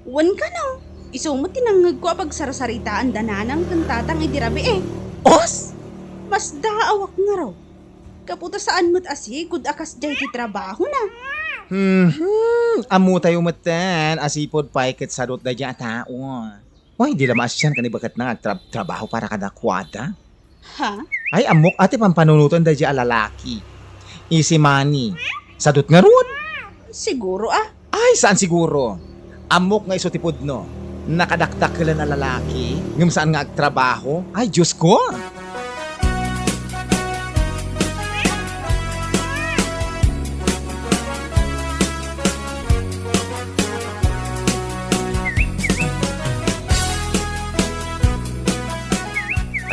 Wen kano, isu met ti nangngegko a pagsarsaritaanda nanang ken tatang idi rabii. Os! Masdaawak ngarud. Gapu ta saan met a sigud a kasdiay ti trabahona. Hmm, ammotayo metten a sipud pay ket sadut daydiay a tao. Uy, di la maasian ken ni baketna nga agtra-, trabaho para kadakuada. Ha? Ay, ammok a ti pampanunoten daydiay a lalaki. Easy money. Sadut ngarud? Siguro, ah. Ay, saan siguro? Ammok nga isu ti pudno. Nakadakdakelen a lalaki, ngem saan nga agtrabaho. Ay, Diyos ko!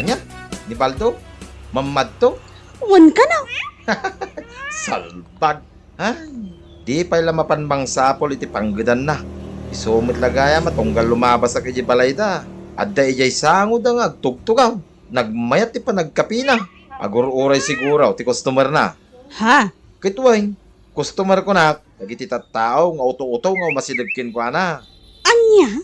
Ania? Ni Baldo? Mamadto? Wen kano. Salbag. Ay, di pay la mapan mangsapul iti panggedanna. Isu met la gayam a tunggal lumabasak idiay balayda, adda idiay sangoda nga agtugtugaw. Nagmayat ti panagkapina. Agur-uray siguro ti customerna. Ha? Ket wen, customer kunak, dagiti tattao nga uto-uto nga umasideg kenkuana. Ania?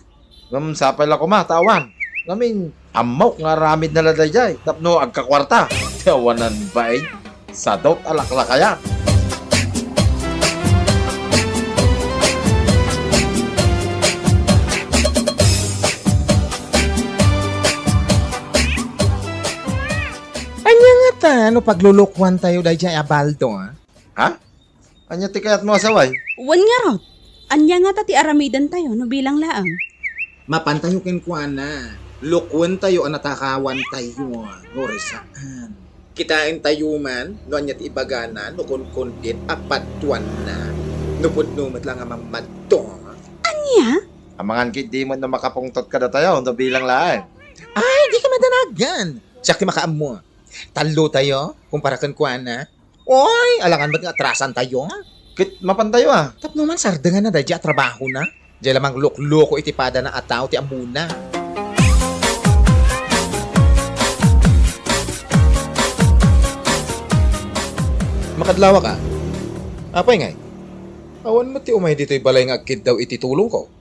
Ngem sapay la koma ta awan. Ngamin, ammok nga aramidna la daydiay tapno agkakuarta. Ti awanan bain, sadut a laklakayan. Ania ngata no paglulukuantayo daydiay a Baldo, a? Ha? Ania ti kayatmo a saway? Wen ngarud, ania ngata ti aramidantayo no bilang laeng? Mapantayo kenkuana, lukuentayo a natakawantayo, no saan. Kitaentayo man no ania ti ibagana no kunkundit a padtuanna, no pudno met la nga mamadto. Ania? Amangan ketdi met no makapungtot kadatayo no bilang laeng. Ay, dika madanagan. Siak ti makaammo. Tallotayo, kumpara kenkuana. Oy, alangan met nga atrasantayo. Ket mapantayo a. Tapno man sardenganna daydiay a trabahona. Diay la manglukloko iti padana a tao ti ammona. Makadlawak a. Apay ngay? Awan met ti umay ditoy balay nga agkiddaw iti tulongko.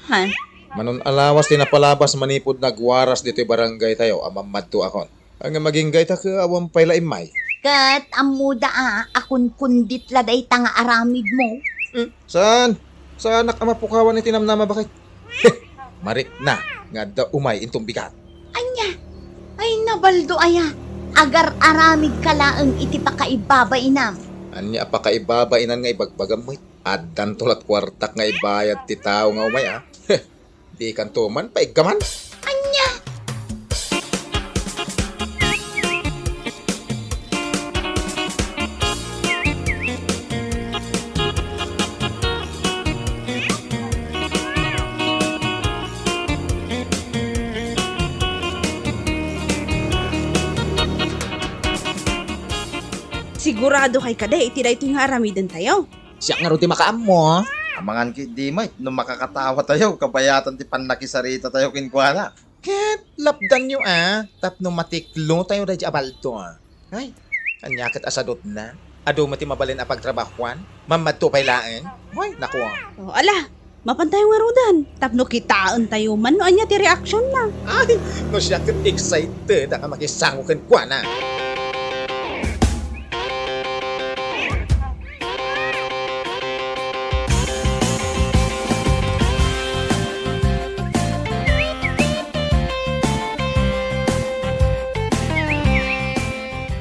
Ha? Manon a lawas ti napalabas manipud nagwaras ditoy barangaytayo a mamadto akon. Ngem agingga ita ket awan pay la immay. Ket ammoda a, a kunkundit la dayta nga aramidmo. Hmm, saan? Saanak a mapukawan iti namnama, baket. Marikna nga adda umay inton bigat. Ania? Ay, ni Baldo aya, agar-aramidka laeng iti pakaibabainam. Ania a pakaibabainam nga ibagbagam met? Addanto lat kuartak nga ibayad ti tao nga umay, a? Dikanto man paiggaman. Ania? Sigurado kay kadi iti daytoy nga aramidentayo? Siak ngarud ti makaammo. Amangan ketdi met no makakatawatayo kabayatan ti pannakisaritatayo kenkuana. Ket lapdanyo a, tapno matiklotayo daydiay a Baldo. Ay, ania ket a sadutna? Adu met ti mabalin a pagtrabahuan? Mamadto pay laeng? Ay, naku. O, ala, mapantayo ngaruden, tapno kitaentayo man no ania ti reaksionna. Ay, no siak ket excited a nga makisango kenkuana.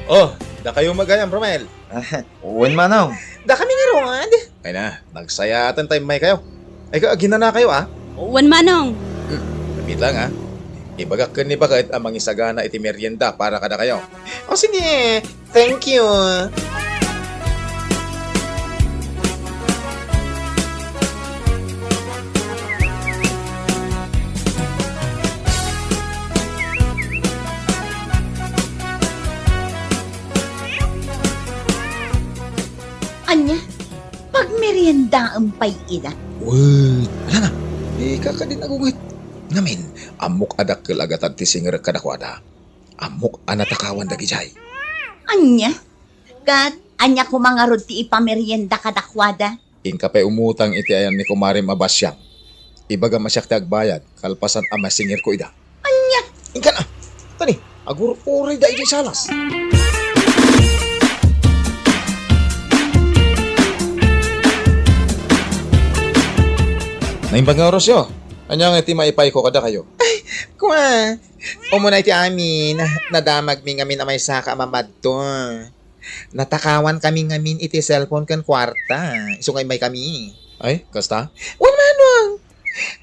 O, dakayo met gayam, Romel. Wen, manong. Dakami ngarud. Ay na, nagsayaat ta immaykayo. Ay, ka, aginanakayo, a? Wen, manong. Hmm, dapita nga. Ibagak ken ni baket a mangisagana iti merienda para kadakayo. O, sige. Thank you. Ania, pagmeriendaem pay ida? Wait, ala na. Ika kadin agunget. Ngamin, ammok a dakkel a gatad ti singerek kadakuada. Ammok a natakawan dagijay. Ania? Ket ania koma ngarud ti ipamerienda kadakuada? Inka pay umutang iti ayan ni kumarem a basiang. Ibagam a siak ti agbayad, kalpasan a masingerko ida. Ania? Inka na! Tani, agurpuray da iti salas. Naimbag nga orosyo. Ania nga iti maipayko kadakayo? Ay, kua. Umuna iti amin, nadamagmi ngamin a maysa ka a mamadto. Natakawan kami ngamin iti cellphone ken kuarta. Isu nga immay kami. Ay, kasta? Wen, manong!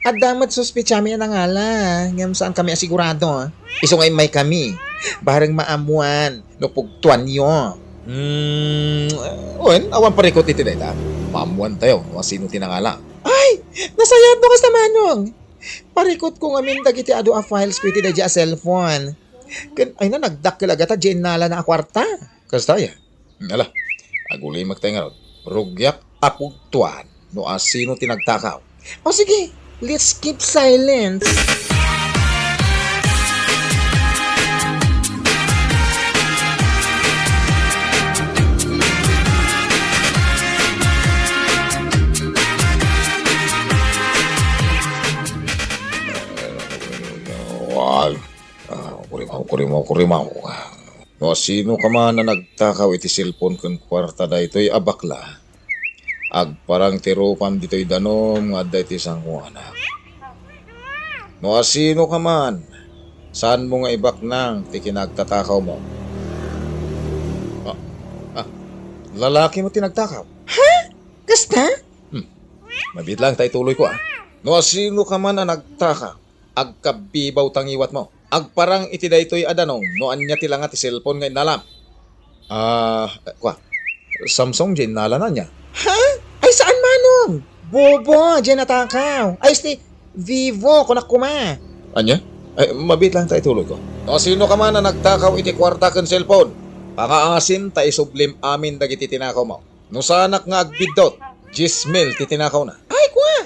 Adda met suspetsami a nangala, ngem saan kami a sigurado. Isu nga immay kami. Bareng maammuan no pugtoanyo. Hmm, wen, awan parikut iti dayta. Maammuantayo no asino ti nangala. Ay! Nasayaat no kasta, manong! Parikutko ngamin dagiti adu a files ko iti daydiay a cellphone. Ken, ay na, nagdakkel a gatad diay innalana a kuarta. Kasta aya? Ala, agulimek tay ngarud. Rugiak a pugtoan no asino ti nagtakaw. O sige, let's keep silence. Wal. Ah, kurimaw, kurimaw, kurimaw. No asino ka man a nagtakaw iti cellphone ken kuarta daytoy a bakla, agparang ti rupam ditoy danum nga adda iti sangoanak. No asino ka man, saanmo nga ibaknang ti kinaagtatakawmo. Ah, ah, lalaki mo ti nagtakaw. Ha? Kasta? Hmm. Mabiit lang ta ituloyko, ah. No asino ka man a nagtakaw, agkabbibaw ta ngiwatmo. Agparang iti daytoy a danum no ania ti langa ti cellphone nga innalam. Ah, kua, Samsung diay innalana, ania? Ha? Ay, saan, manong! Bobo diay natakaw. Ay, sti, Vivo, kunak koma. Ania? Ay, mabiit lang ta ituloyko. No asino ka man a nagtakaw iti kuarta ken cellphone, pangaasim ta isublim amin dagiti tinakawmo. No saanak nga agbiddut, dies mil ti tinakawna. Ay, kua!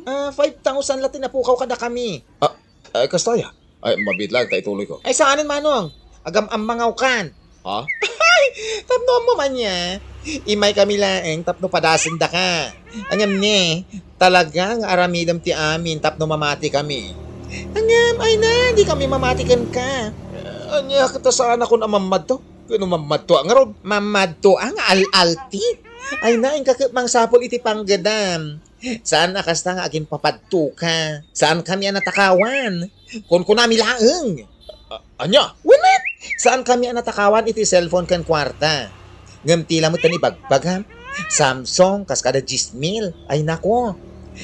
Ah, five thousand la ti napukaw kadakami. Ah, ay, kasta aya? Ay, mabiit lang ta ituloyko. Ay, saanen, manong. Agam-ammangawkan. Ha? Ay, tapno ammom ania. Immay kami laeng tapno padasendaka. Ngem ne, talaga nga aramidem ti amin tapno mamati kami. Ngem, ay na, di kami mamati kenka. Ania ket ta saanakon a mammadto? Ket no mammadto a ngarud? Mammadto a nga al-altit. Ay na, inka ket mangsapul iti panggedam. Saan a kasta nga aginpapadtoka. Saan kami a natakawan. Kunkunami laeng. A-, ania? Wen met, saan kami a natakawan iti cellphone ken kuarta. Ngem ti lamet ti ibagbagam, Samsung, kas kada dies mil. Ay nako.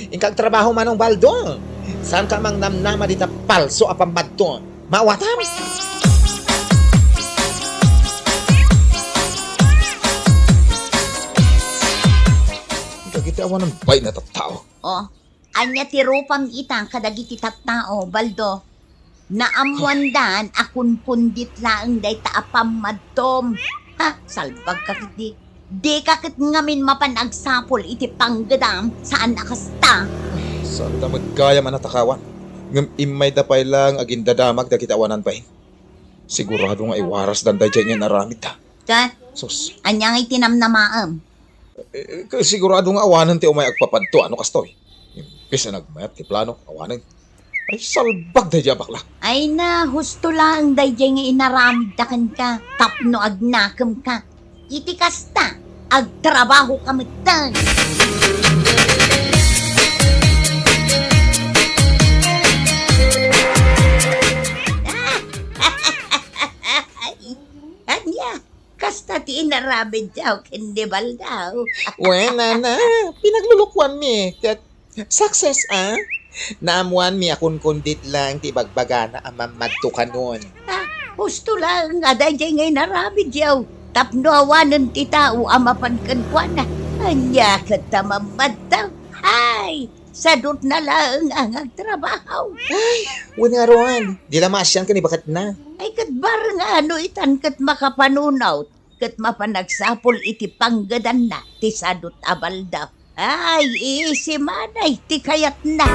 Inka agtrabaho, Manong Baldo. Saanka a mangnamnama dita palso a pammadto. Maawatam? Dagiti awanan bain a tattao. Oh, ania ti rupam ita kadagiti tattao, Baldo? Naammoandan a kunkundit laeng dayta a pammadtom. Ha, salbagka ketdi. Dika ket ngamin mapan agsapul iti panggedam, saan a kasta. Saanda met gayam a natakawan. Ngem immayda pay laeng agindadamag dagiti awanan bain. Sigurado nga iwarasdan daydiay nga inaramidda. Ket, sus, ania nga iti namnamaem? Eh, sigurado nga awanen ti umay agpapadto, ano kastoy? Imbes a nagmayat ti plano, awanen. Ay, salbag daydiay a bakla. Ay na, husto laeng daydiay nga inaramidda kenka tapno agnakemka. Iti kasta, agtrabahoka metten. Ania? Kasta ti inaramidyo ken ni Baldo. Wen, nana, pinaglulukuanmi, ket success, ah? Naammoanmi a kunkundit laeng ti ibagbagana a mammadto kanon. Ah, husto laeng a daydiay nga inaramidyo tapno awanen ti tao a mapan kenkuana. Ania ket ta mammadto? Ay, sadutna laeng a nga agtrabaho. Ay, wen ngarud, di la maasian ken ibaketna. Ay, ket bareng a no itan ket makapanunot. ket mapan agsapul iti panggedanna ti sadut a baldaw. Ay, iisi manay ti kayatna.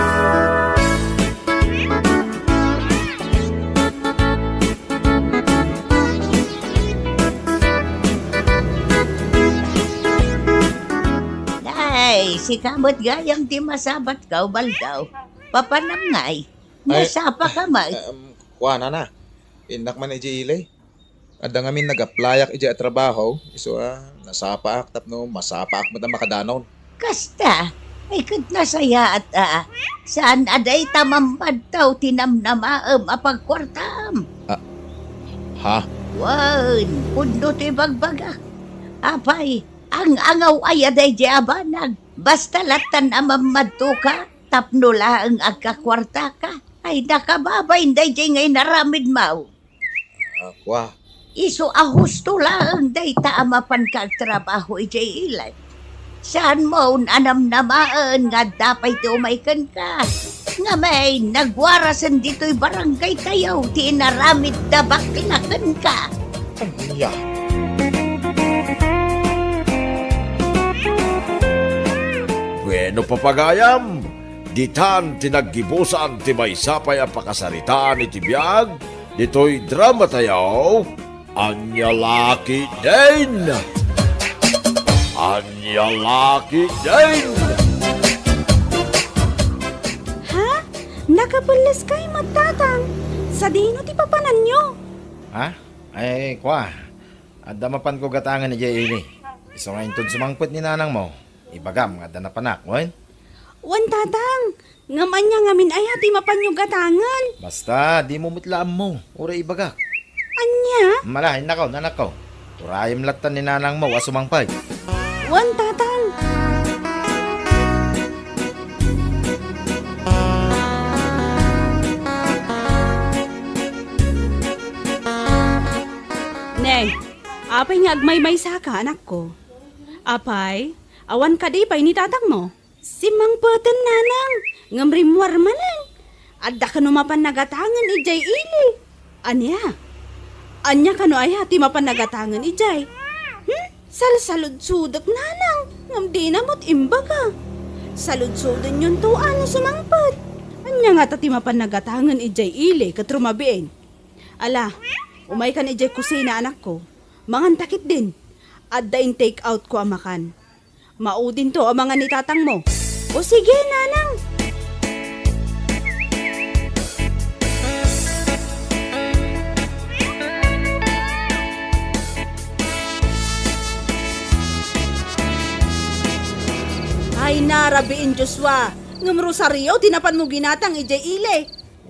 Ay, sika met gayam ti masabatko, Baldaw. Papanam ngay? Ay, nasapaka met? Em, kuana na. Innak man idiay ili. Adda ngamin nag-applyak idiay a trabaho, isu a, nasapaak tapno masapaak met a makadanon. Kasta, ay ket nasayaat a, saan a dayta mammadtaw ti namnamaem a pagkuartaam. Ah, ha? Wen, pudno ti bagbagak. Apay, ang-angaw aya daydiay a banag. Basta lattan a mammadtoka, tapno laeng agkakuartaka. Ay, nakababain daydiay nga inaramidmo. Ah, kua. Isu a husto laeng dayta a mapanka agtrabaho idiay ili. Saanmo a namnamaen nga adda pay ti umay kenka. Ngamin, nagwarasen ditoy barangaytayo ti inaramid da bakla kenka. Ania? Bueno, papagayam, ditan ti naggibusan ti maysa pay a pakasaritaan iti biag ditoy dramatayo, Ania la ketdin? Ania la ketdin? Ha? Nakapelles kay met, Tatang? Sadino ti papananyo? Ha? Ay, kua. Adda mapanko gatangen idiay ili. Isu nga inton sumangpet ni nanangmo, ibagam nga adda napanak, wen? Wen, Tatang. Ngem ania ngamin aya ti mapanyo gatangen? Basta, dimo met la ammo. Uray ibagak. Ania? Mala, innako, nanakko. Urayem lattan ni nanangmo a sumangpet. Wen, Tatang. Ne, apay nga agmaymaysaka, anakko? Apay, awan kadi pay ni tatangmo? Simmangpeten, nanang, ngem rimmuar manen. Adda kano mapan nagatangen idiay ili. Ania? Ania kano aya ti mapan nagatangen idiay? Hmm? Salsaludsodek, nanang, ngem dina met imbaga. Saludsodenyon to a no sumangpet. Ania ngata ti mapan nagatangen idiay ili ket rumabiin? Ala, umaykan idiay kusina, anakko. Manganta ketdin. Adda in-take out ko a makan. Maudin to a mangan ni tatangmo. O sige, nanang. Ay, narabiin, Joshua. Ngem rosario ti napanmo ginatang idiay ili.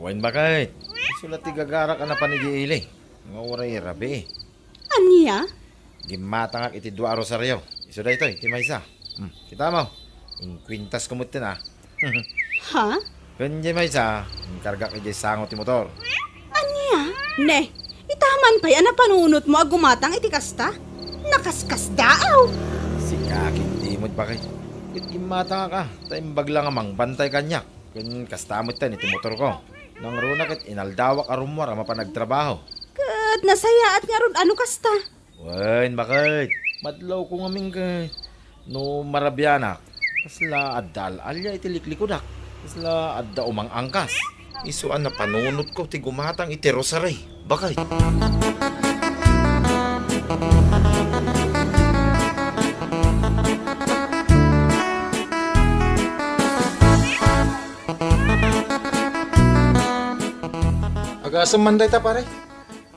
Wen, baket. Isu la ti gagarak a napan idiay ili. Nga uray rabii. Ania? Gimmatangak iti dua a rosario. Isu daytoy, ti maysa. Hmm, kitamo. Inkuintas ko metten a. Ha? Ken diay maysa, inkargak idiay sango ti motor. Ania? Ne, itaman pay a napanunotmo a gumatang iti kasta? Nakaskasdaaw! Sika ketdi met, baket. Ket gimmatangak a, ta imbag la nga mangbantay kaniak. Ken kasta metten iti motorko. Nangruna ket inaldawak a rummuar a mapan agtrabaho. Ket nasayaat ngarud a no kasta. Wen, baket. Madlawko ngamin ket no marabianak, kasla adda al-alia iti liklikudak. Kasla adda umang-angkas. Isu a napanunotko ti gumatang iti rosary. Baket. Agasem man dayta, pare.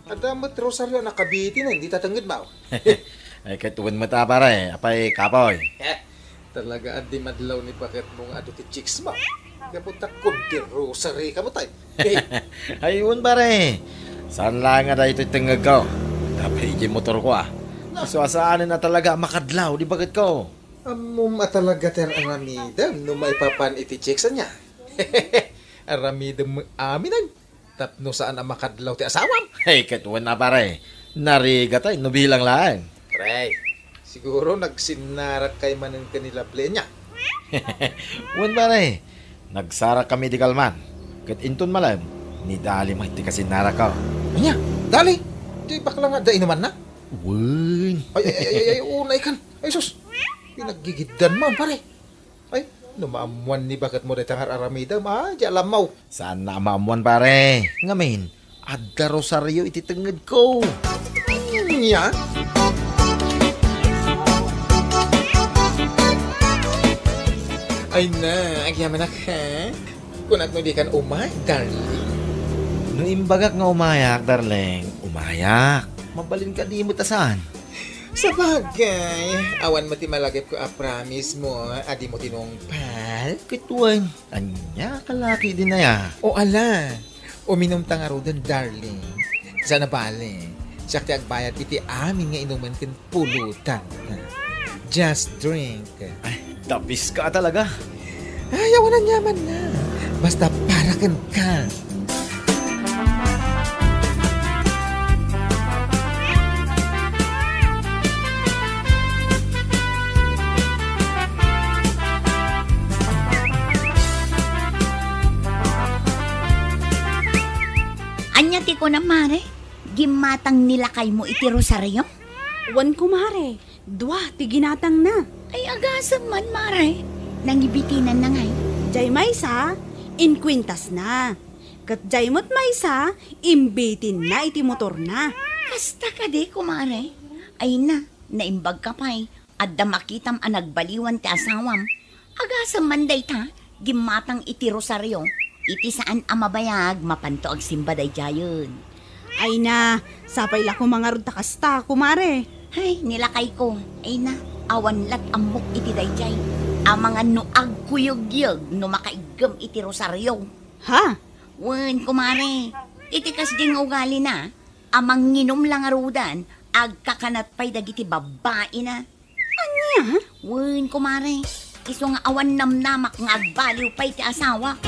Adda met rosaryo a nakabitinen dita tengngedmo. Ay, ket wen met a, pare. Apay, kapoy? Talaga a di madlaw ni baketmo nga adu ti chicks mo. Gapu ta kunti rosary ka met ay. Ay, wen, pare. Saan laeng nga daytoy tengngegko. Tapay iti motorko a. Na. Isu a saanen a talaga a makadlaw di baketko. Ammom a talaga ti ar-aramidem no maipapan iti chicks ania. Aramidem met amin ay. Tapno saan a makadlaw ti asawam. Hey, ket wen a, pare. Narigatay no bilang laeng. Pre, siguro nagsinnarak kay manen ken ni Lovely ania. Wen, pare. Nagsarak kami di kalman. Ket inton malem, ni Dali met ti kasinnarakko. Ania? Dali? Di bakla nga adda inumanna? Wen. Ay, ay, ay, ay, ay, unay kan. Ay, sus. Pinaggigiddan mo, pare. Ay, no maammuan ni baketmo dayta nga ar-aramidem, ah, di alammaw. Saan na a maammuan, pare? Ngamin, adda rosaryo iti tengngedko. Nya? Ay na, agyamanak, ha? Kunak no di kan umay, darling. No imbagak nga umayak, darling, umayak. Mabalin ka di met a saan? Sabagay, awan met ti malagipko a promise mo a dimo tinungpal. Ket wen, ania ka laki din aya? O ala, uminumta ngaruden, darling. Saan a bale, siak ti agbayad iti amin nga inumen ken pulutan. Just drink. Ay, dapiska talaga. Ay, awan aniamanna. Basta para kenka. Ania ti kunam, mare? Gimmatang ni lakaymo iti rosario? Wen, kumare. Dua ti ginatangna. Ay, agasem man, mare. Nangibitinanna ngay? Jay maysa, inkuentasna. Ket jay met maysa, imbitinna iti motorna. Kasta kadi, kumare? Ay na, naimbag ka pay. Adda makitam a nagbaliwan ti asawam. Agasem man dayta, gimmatang iti rosario. Iti saan a mabayag, mapanto agsimba daydiayen. Ay na, sapay la koma ngarud ta kasta, kumare. Ay, ni lakayko. Ay na, awan lat ammok iti daydiay. Amangan no agkuyegyeg no makaiggem iti rosario. Ha? Wen, kumare. Iti kasdi nga ugalina, a manginum la ngaruden, agkakanat pay dagiti babbaina. Ania? Wen, kumare. Isu nga awan namnamak nga agbaliw pay ti asawa.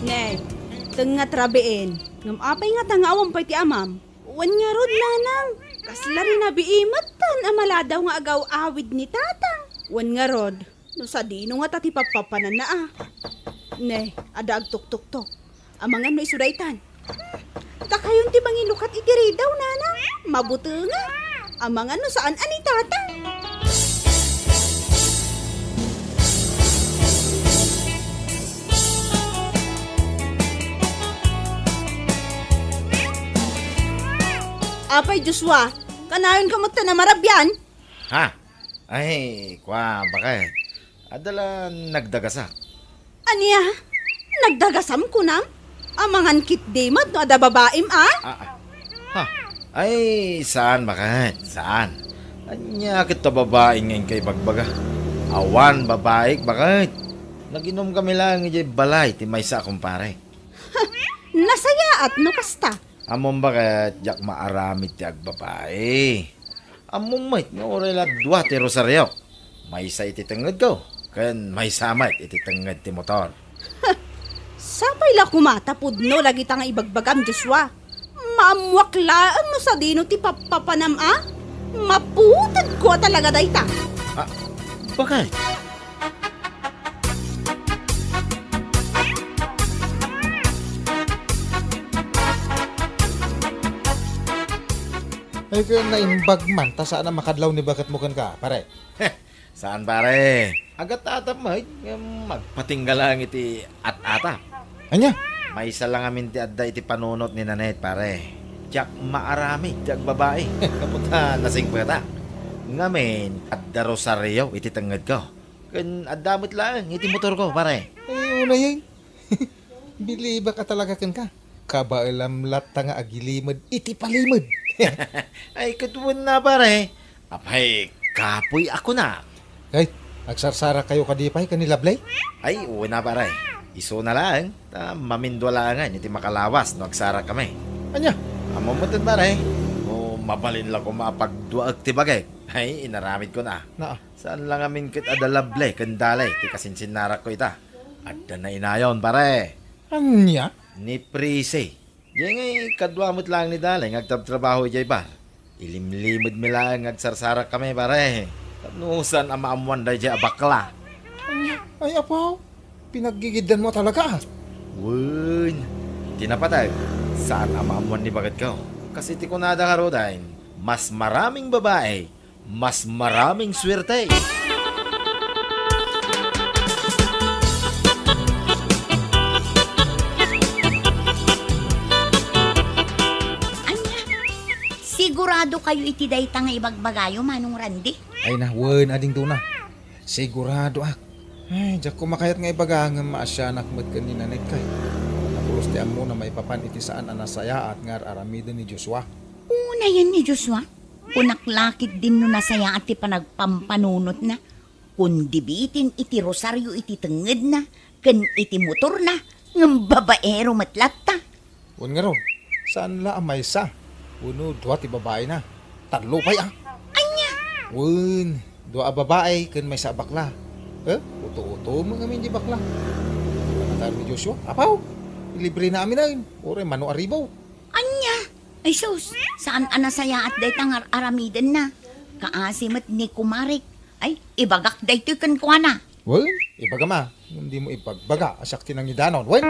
Ne, tengnga ti rabiin. Ngem apay ngata nga awan pay ti amam? Wen ngarud, nanang, kasla rinabii metten a maladaw nga agaw-awid ni tatang. Wen ngarud, no sadino ngata ti pappapananna a? Ne, adda agtuktuktok. Amangan no isu daytan. Dakayon ti mangilukat iti ridaw, nanang. Mabutengen. Amangan no saan a ni tatang. Apay Joshua, kanayon ka met ta namarabian? Ha? Ay, kua, baket. Adda la nagdagasak. Ania? Nagdagasam kunam? Amangan ketdi met no adda babaim a? Ah, ah. Ha? Ay, saan, baket. Saan? Ania ket ta babai nga inka ibagbaga? Awan babaik, baket. Naginumkami laeng idiay balay ti maysa a kumpare. Nasayaat no kasta. Ammom baket, diak maaramid ti agbabai. Ammom met nga uray la dua ti rosariok. Maysa iti tengngedko, ken maysa met iti tengnged ti motor. Sapay la koma ta pudno dagita nga ibagbagam, Joshua. Maammuak laeng no sadino ti pappapanam a? Maputedko a talaga dayta. Ah, baket. Ay, ket naimbag man, ta saan a makadlaw ni baketmo kenka, pare? Saan, pare? Agat-atap met, ngem agpatingga laeng iti at-atap. Ania? Maysa la ngamin ti adda iti panunot ni Nanette, pare. Diak maaramid ti agbabai. Kaputa, nasingpetak. Ngamin, adda rosario iti tengngedko. Ken adda met laeng iti motorko, pare. Ay, unay, ay. Bilibak a talaga kenka. Kabaelam latta nga agilimed iti palimed. Ay, ket wenna, pare. Apay, kapuy a kunak. Ay, agsarsarak kayo kadi pay ken ni Lovely? Ay, wenna, pare. Isuna laeng, ta mamindua laengen iti makalawas no agsarak kami. Ania? Ammom metten, pare. No mabalin la koma a pagduaek ti bagik. Ay, inaramidkon a. Naa. Saan la ngamin ket adda Lovely ken Dale ti kasinsinnarakko ita. Adda nainayon, pare. Ania? Ni Prissy. Diay ngay kadua met laeng ni Dale nga agtrabtrabaho idiay bar. Ilimlimedmi laeng nga agsarsarak kami, pare. Tapno saan a maammuan daydiay a bakla. Ay, apo, pinaggigiddan mo talaga, ah. Wen, ti napateg, saan a maammuan ni bagetko. Kas iti kunada ngaruden, mas maraming babae, mas maraming suwerte. Ania? Sigurado kayo iti dayta nga ibagbagayo, Manong Randy? Ay na, wen, adingdona. Siguradoak. Ay, diak ko makayat nga ibaga ngem maasianak met ken ni Nanette. Napulos ti ammona maipapan iti saan a nasayaat nga ar-aramiden ni Joshua. Unayen ni Joshua? Kunak la ketdin no nasayaat ti panagpampanunotna. Kundi bitin iti rosario iti tengngedna ken iti motorna, ngem babaero met latta. Wen ngarud, saan la a maysa wenno dua ti babaina. Tallo pay a. Ania? Wen, dua a babai ken maysa a bakla. Eh, uto-uto met ngamin di bakla. Panatar ni Joshua, apaw, libre na amin ay. Uray mano a ribaw. Ania? Ay sus, saan a nasayaat dayta nga ar-aramidenna. Kaasi met ni kumarik. Ay, ibagak daytoy kenkuana. Wen, ibagam a, ngem dimo ibagbaga a siak ti nangidanon. Wen!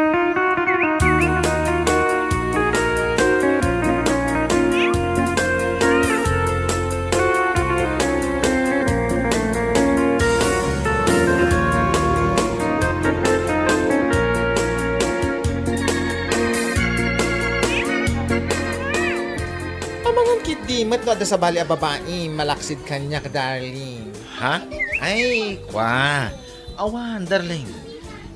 Amangan ketdi met no adda sabali a babai malaksid kaniak, darling. Ha? Ay, kua. Awan, darling.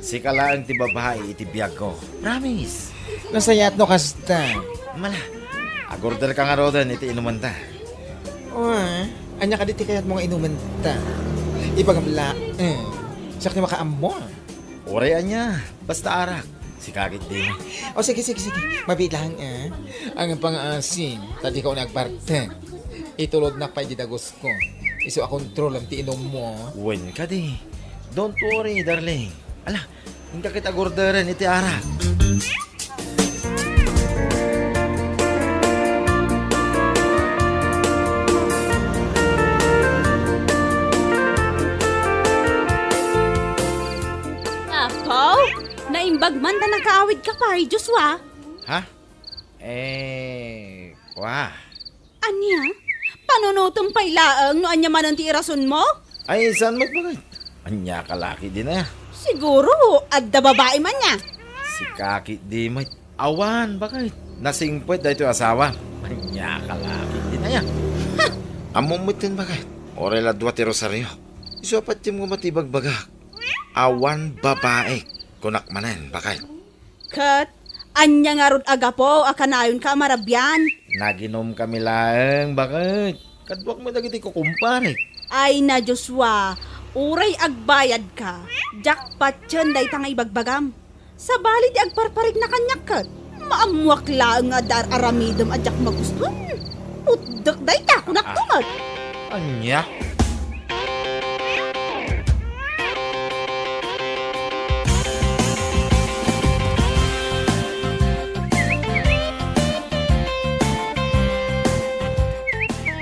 Sika laeng ti babai iti biagko. Promise. Nasayaat no kasta. Mala, agorder ka ngaruden iti inumenta. Wen, ania kadi ti kayatmo nga inumenta? Ibagam la, eh. Siak ti makaammo. Uray ania, basta arak. Sika ketdi. O, sige, sige, sige. Mabiit lang, eh. Ang pangaasim, ta dika unay agbartek. Itulodnak pay di dagusko. Isu a kontrolam ti inummo. Wen kadi. Don't worry, darling. Ala, inka ket agorderen iti arak. Apo, naimbag man ta nakaawid ka pay, Joshua. Ha? Eh, wa. Ania? Panunutem pay laeng no ania manen ti irasonmo? Ay, saan met, baket? Ania ka la ketdin aya? Siguro, adda babaim ania. Sika ketdi met. Awan, baket. Nasingpet daytoy asawa. Ania ka la ketdin aya? Ha! Ammom metten, baket. Uray la dua ti rosario. Isu a patiem nga mati ibagbagak. Awan babaik. Kunak manen, baket. Ket, ania ngarud a gapu a kanayonka a marabian? Naginomkami laeng, baket. Kaduak met dagiti kukumparek. Ay na, Joshua, uray agbayadka, diak patien dayta nga ibagbagam. Sabali ti agparparigna kaniak ket, maammoak laeng nga adda ar-aramidem a diak magustuan. Putdek dayta, kunak Ah. met. Ania?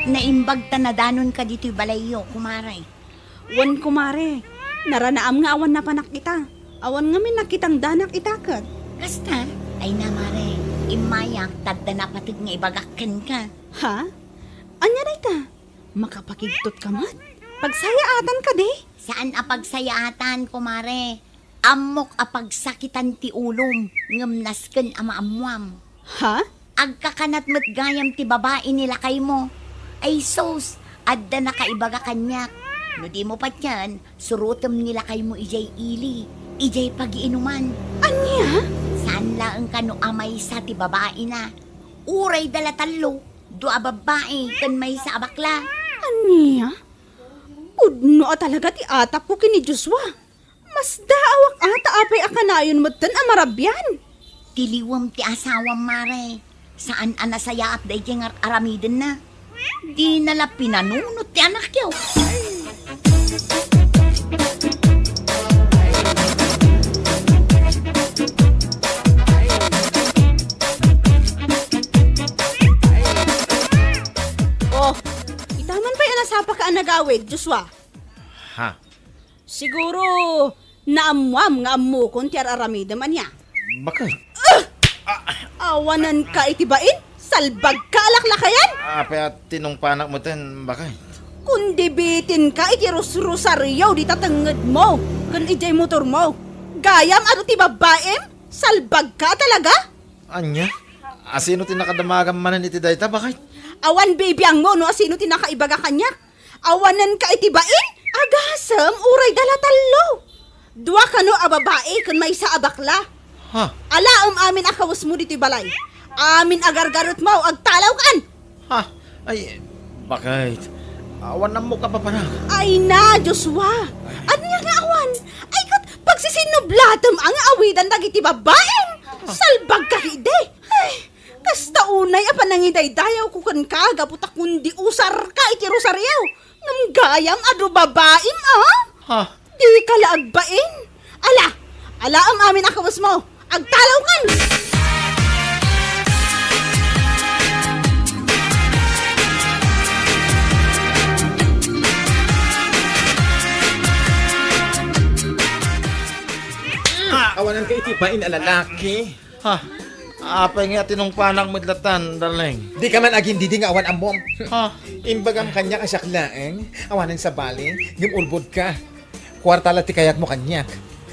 Naimbag ta nadanonka ditoy balayyo, kumare. Wen, kumare. Naranaam nga awan napanak ita. Awan ngamin nakitang danak ita ket. Kasta? Ay na, mare. Immayak, ta adda napateg nga ibagak kenka. Ha? Ania dayta? Makapakigtot ka met? Pagsayaatan kadi? Saan a pagsayaatan, kumare. Ammok a pagsakitan ti ulom, ngem nasken a maammuam. Ha? Agkakanat met gayam ti babai ni lakaymo. Ay sus, adda nakaibaga kaniak. No dimo patien, surotem ni lakaymo idiay ili, idiay pagiinuman. Ania? Saan laeng kano a maysa ti babaina. Uray dala tallo, dua a babbai ken maysa a bakla. Ania? Pudno a talaga ti atapko ken ni Joshua. Masdaawak ata apay a kanayon metten a marabian. Tiliwem ti asawam, mare. Saan a nasayaat daydiay nga ar-aramidenna. Dina la pinanunot ti anakyo. Oh, ita man pay a nasapaka a nagawid, Joshua. Ha? Siguro, naammuam nga ammokon ti ar-aramidem, ania? Bakit? Awanenka iti bain? Salbagka a laklakayan? Apay a tinungpanak metten, bakit? Kundi bitinka iti rusrosario dita tengngedmo ken idiay motormo. Gayam adu ti babbaim? Salbagka a talaga? Ania? Asino ti nakadamagan manen iti dayta, bakit? Awan bibiangmo no asino ti nakaibaga kaniak. Awanenka iti bain? Agasem, uray dala tallo. Dua kano a babai ken maysa a bakla. Ha? Alaem amin a kawesmo ditoy balay. Amin a gargarutmo, agtalawkan! Ha? Ay, bakit? Awan ammok a papanak. Ay na, Joshua! Ania nga awan? Ay, ket pagsisinublatem a nga awidan dagiti babbaim! Salbagka idi! Ay, kasta unay a panangidaydayawko kenka gapu ta kundi usarka iti rosario. Ngem gayam adu babaim, a? Ha? Dika la agbain. Ala, alaem amin a kawesmo. Agtalawkan! Awanenka iti bain a lalaki. Ha? Apay nga tinungpanak met latan, darling? Dika man agindidi nga awan ammom. Ha? Imbagam kaniak a siak laeng, awanen sabali, ngem ulbodka. Kuarta la ti kayatmo kaniak.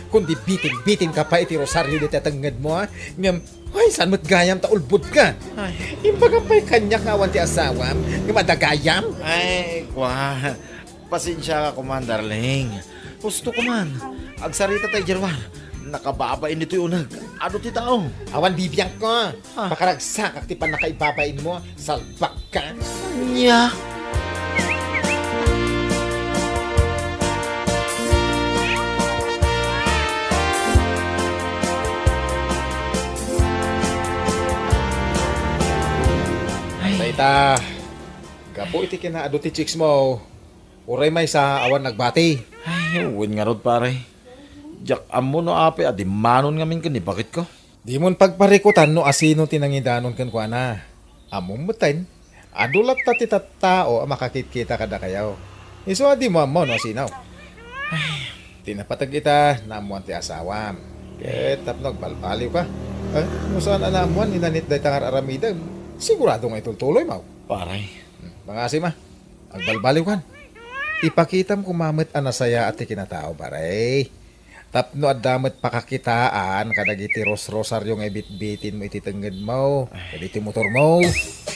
Kundi bitin-bitinka pay iti rosario dita tengngedmo, a? Ngem, ay, saan met gayam ta ulbodka? Ay. Imbagam pay kaniak nga awan ti asawam, ngem adda gayam? Ay, kua. Pasensiaka koman, darling. Husto koman. Agsarita ta idiay ruar. Nakababain ditoy uneg. Adu ti tao. Awan bibiangko. Ah. Pakaragsakak ti pannakaibabainmo. Salbagka. Ania? Ay. Dayta, gapu iti kinaadu ti chicks mo, uray maysa awan nagbati. Ay, wen ngarud, pare. Diak ammo no apay a dimmanon ngamin ken ni baketko. Dimon pagparikutan no asino ti nangidanon kenkuana. Ammom metten, adu latta ti tattao a makakitkita kadakayo. Isu a dimo ammo no asino. Ay, ti napateg ita, naammoan ti asawam. Ket tapno agbalbaliwka. Eh, no saan a naammoan ni Nanit dayta nga ar-aramidem, sigurado nga itultuloymo. Pare. Hmm, pangasima. Agbalbaliwkan. Ipakitam koma met a nasayaat ti kinatao, pare. Tapno adda met pakakitaan kadagiti rosrosario nga ibitbitinmo iti tengngedmo, kadagiti motormo.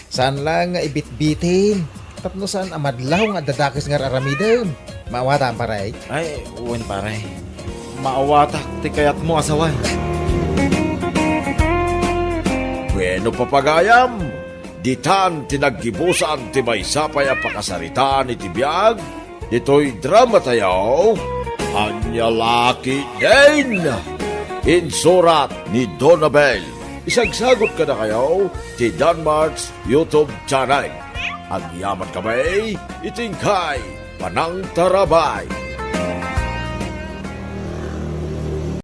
Saan laeng nga ibitbitin. Tapno saan a madlaw nga adda dakes nga ar-aramidem. Maawatam, pare? Ay, wen, pare. Maawatak ti kayatmo a sawen. Bueno, papagayam, ditan ti naggibusan ti maysa pay a pakasaritaan iti biag ditoy dramatayo, Ania La Ketdin. Insurat ni Donabel. Isagsagut kadakayo ti Danmark's YouTube channel. Agyamankami iti inkay panangtarabay.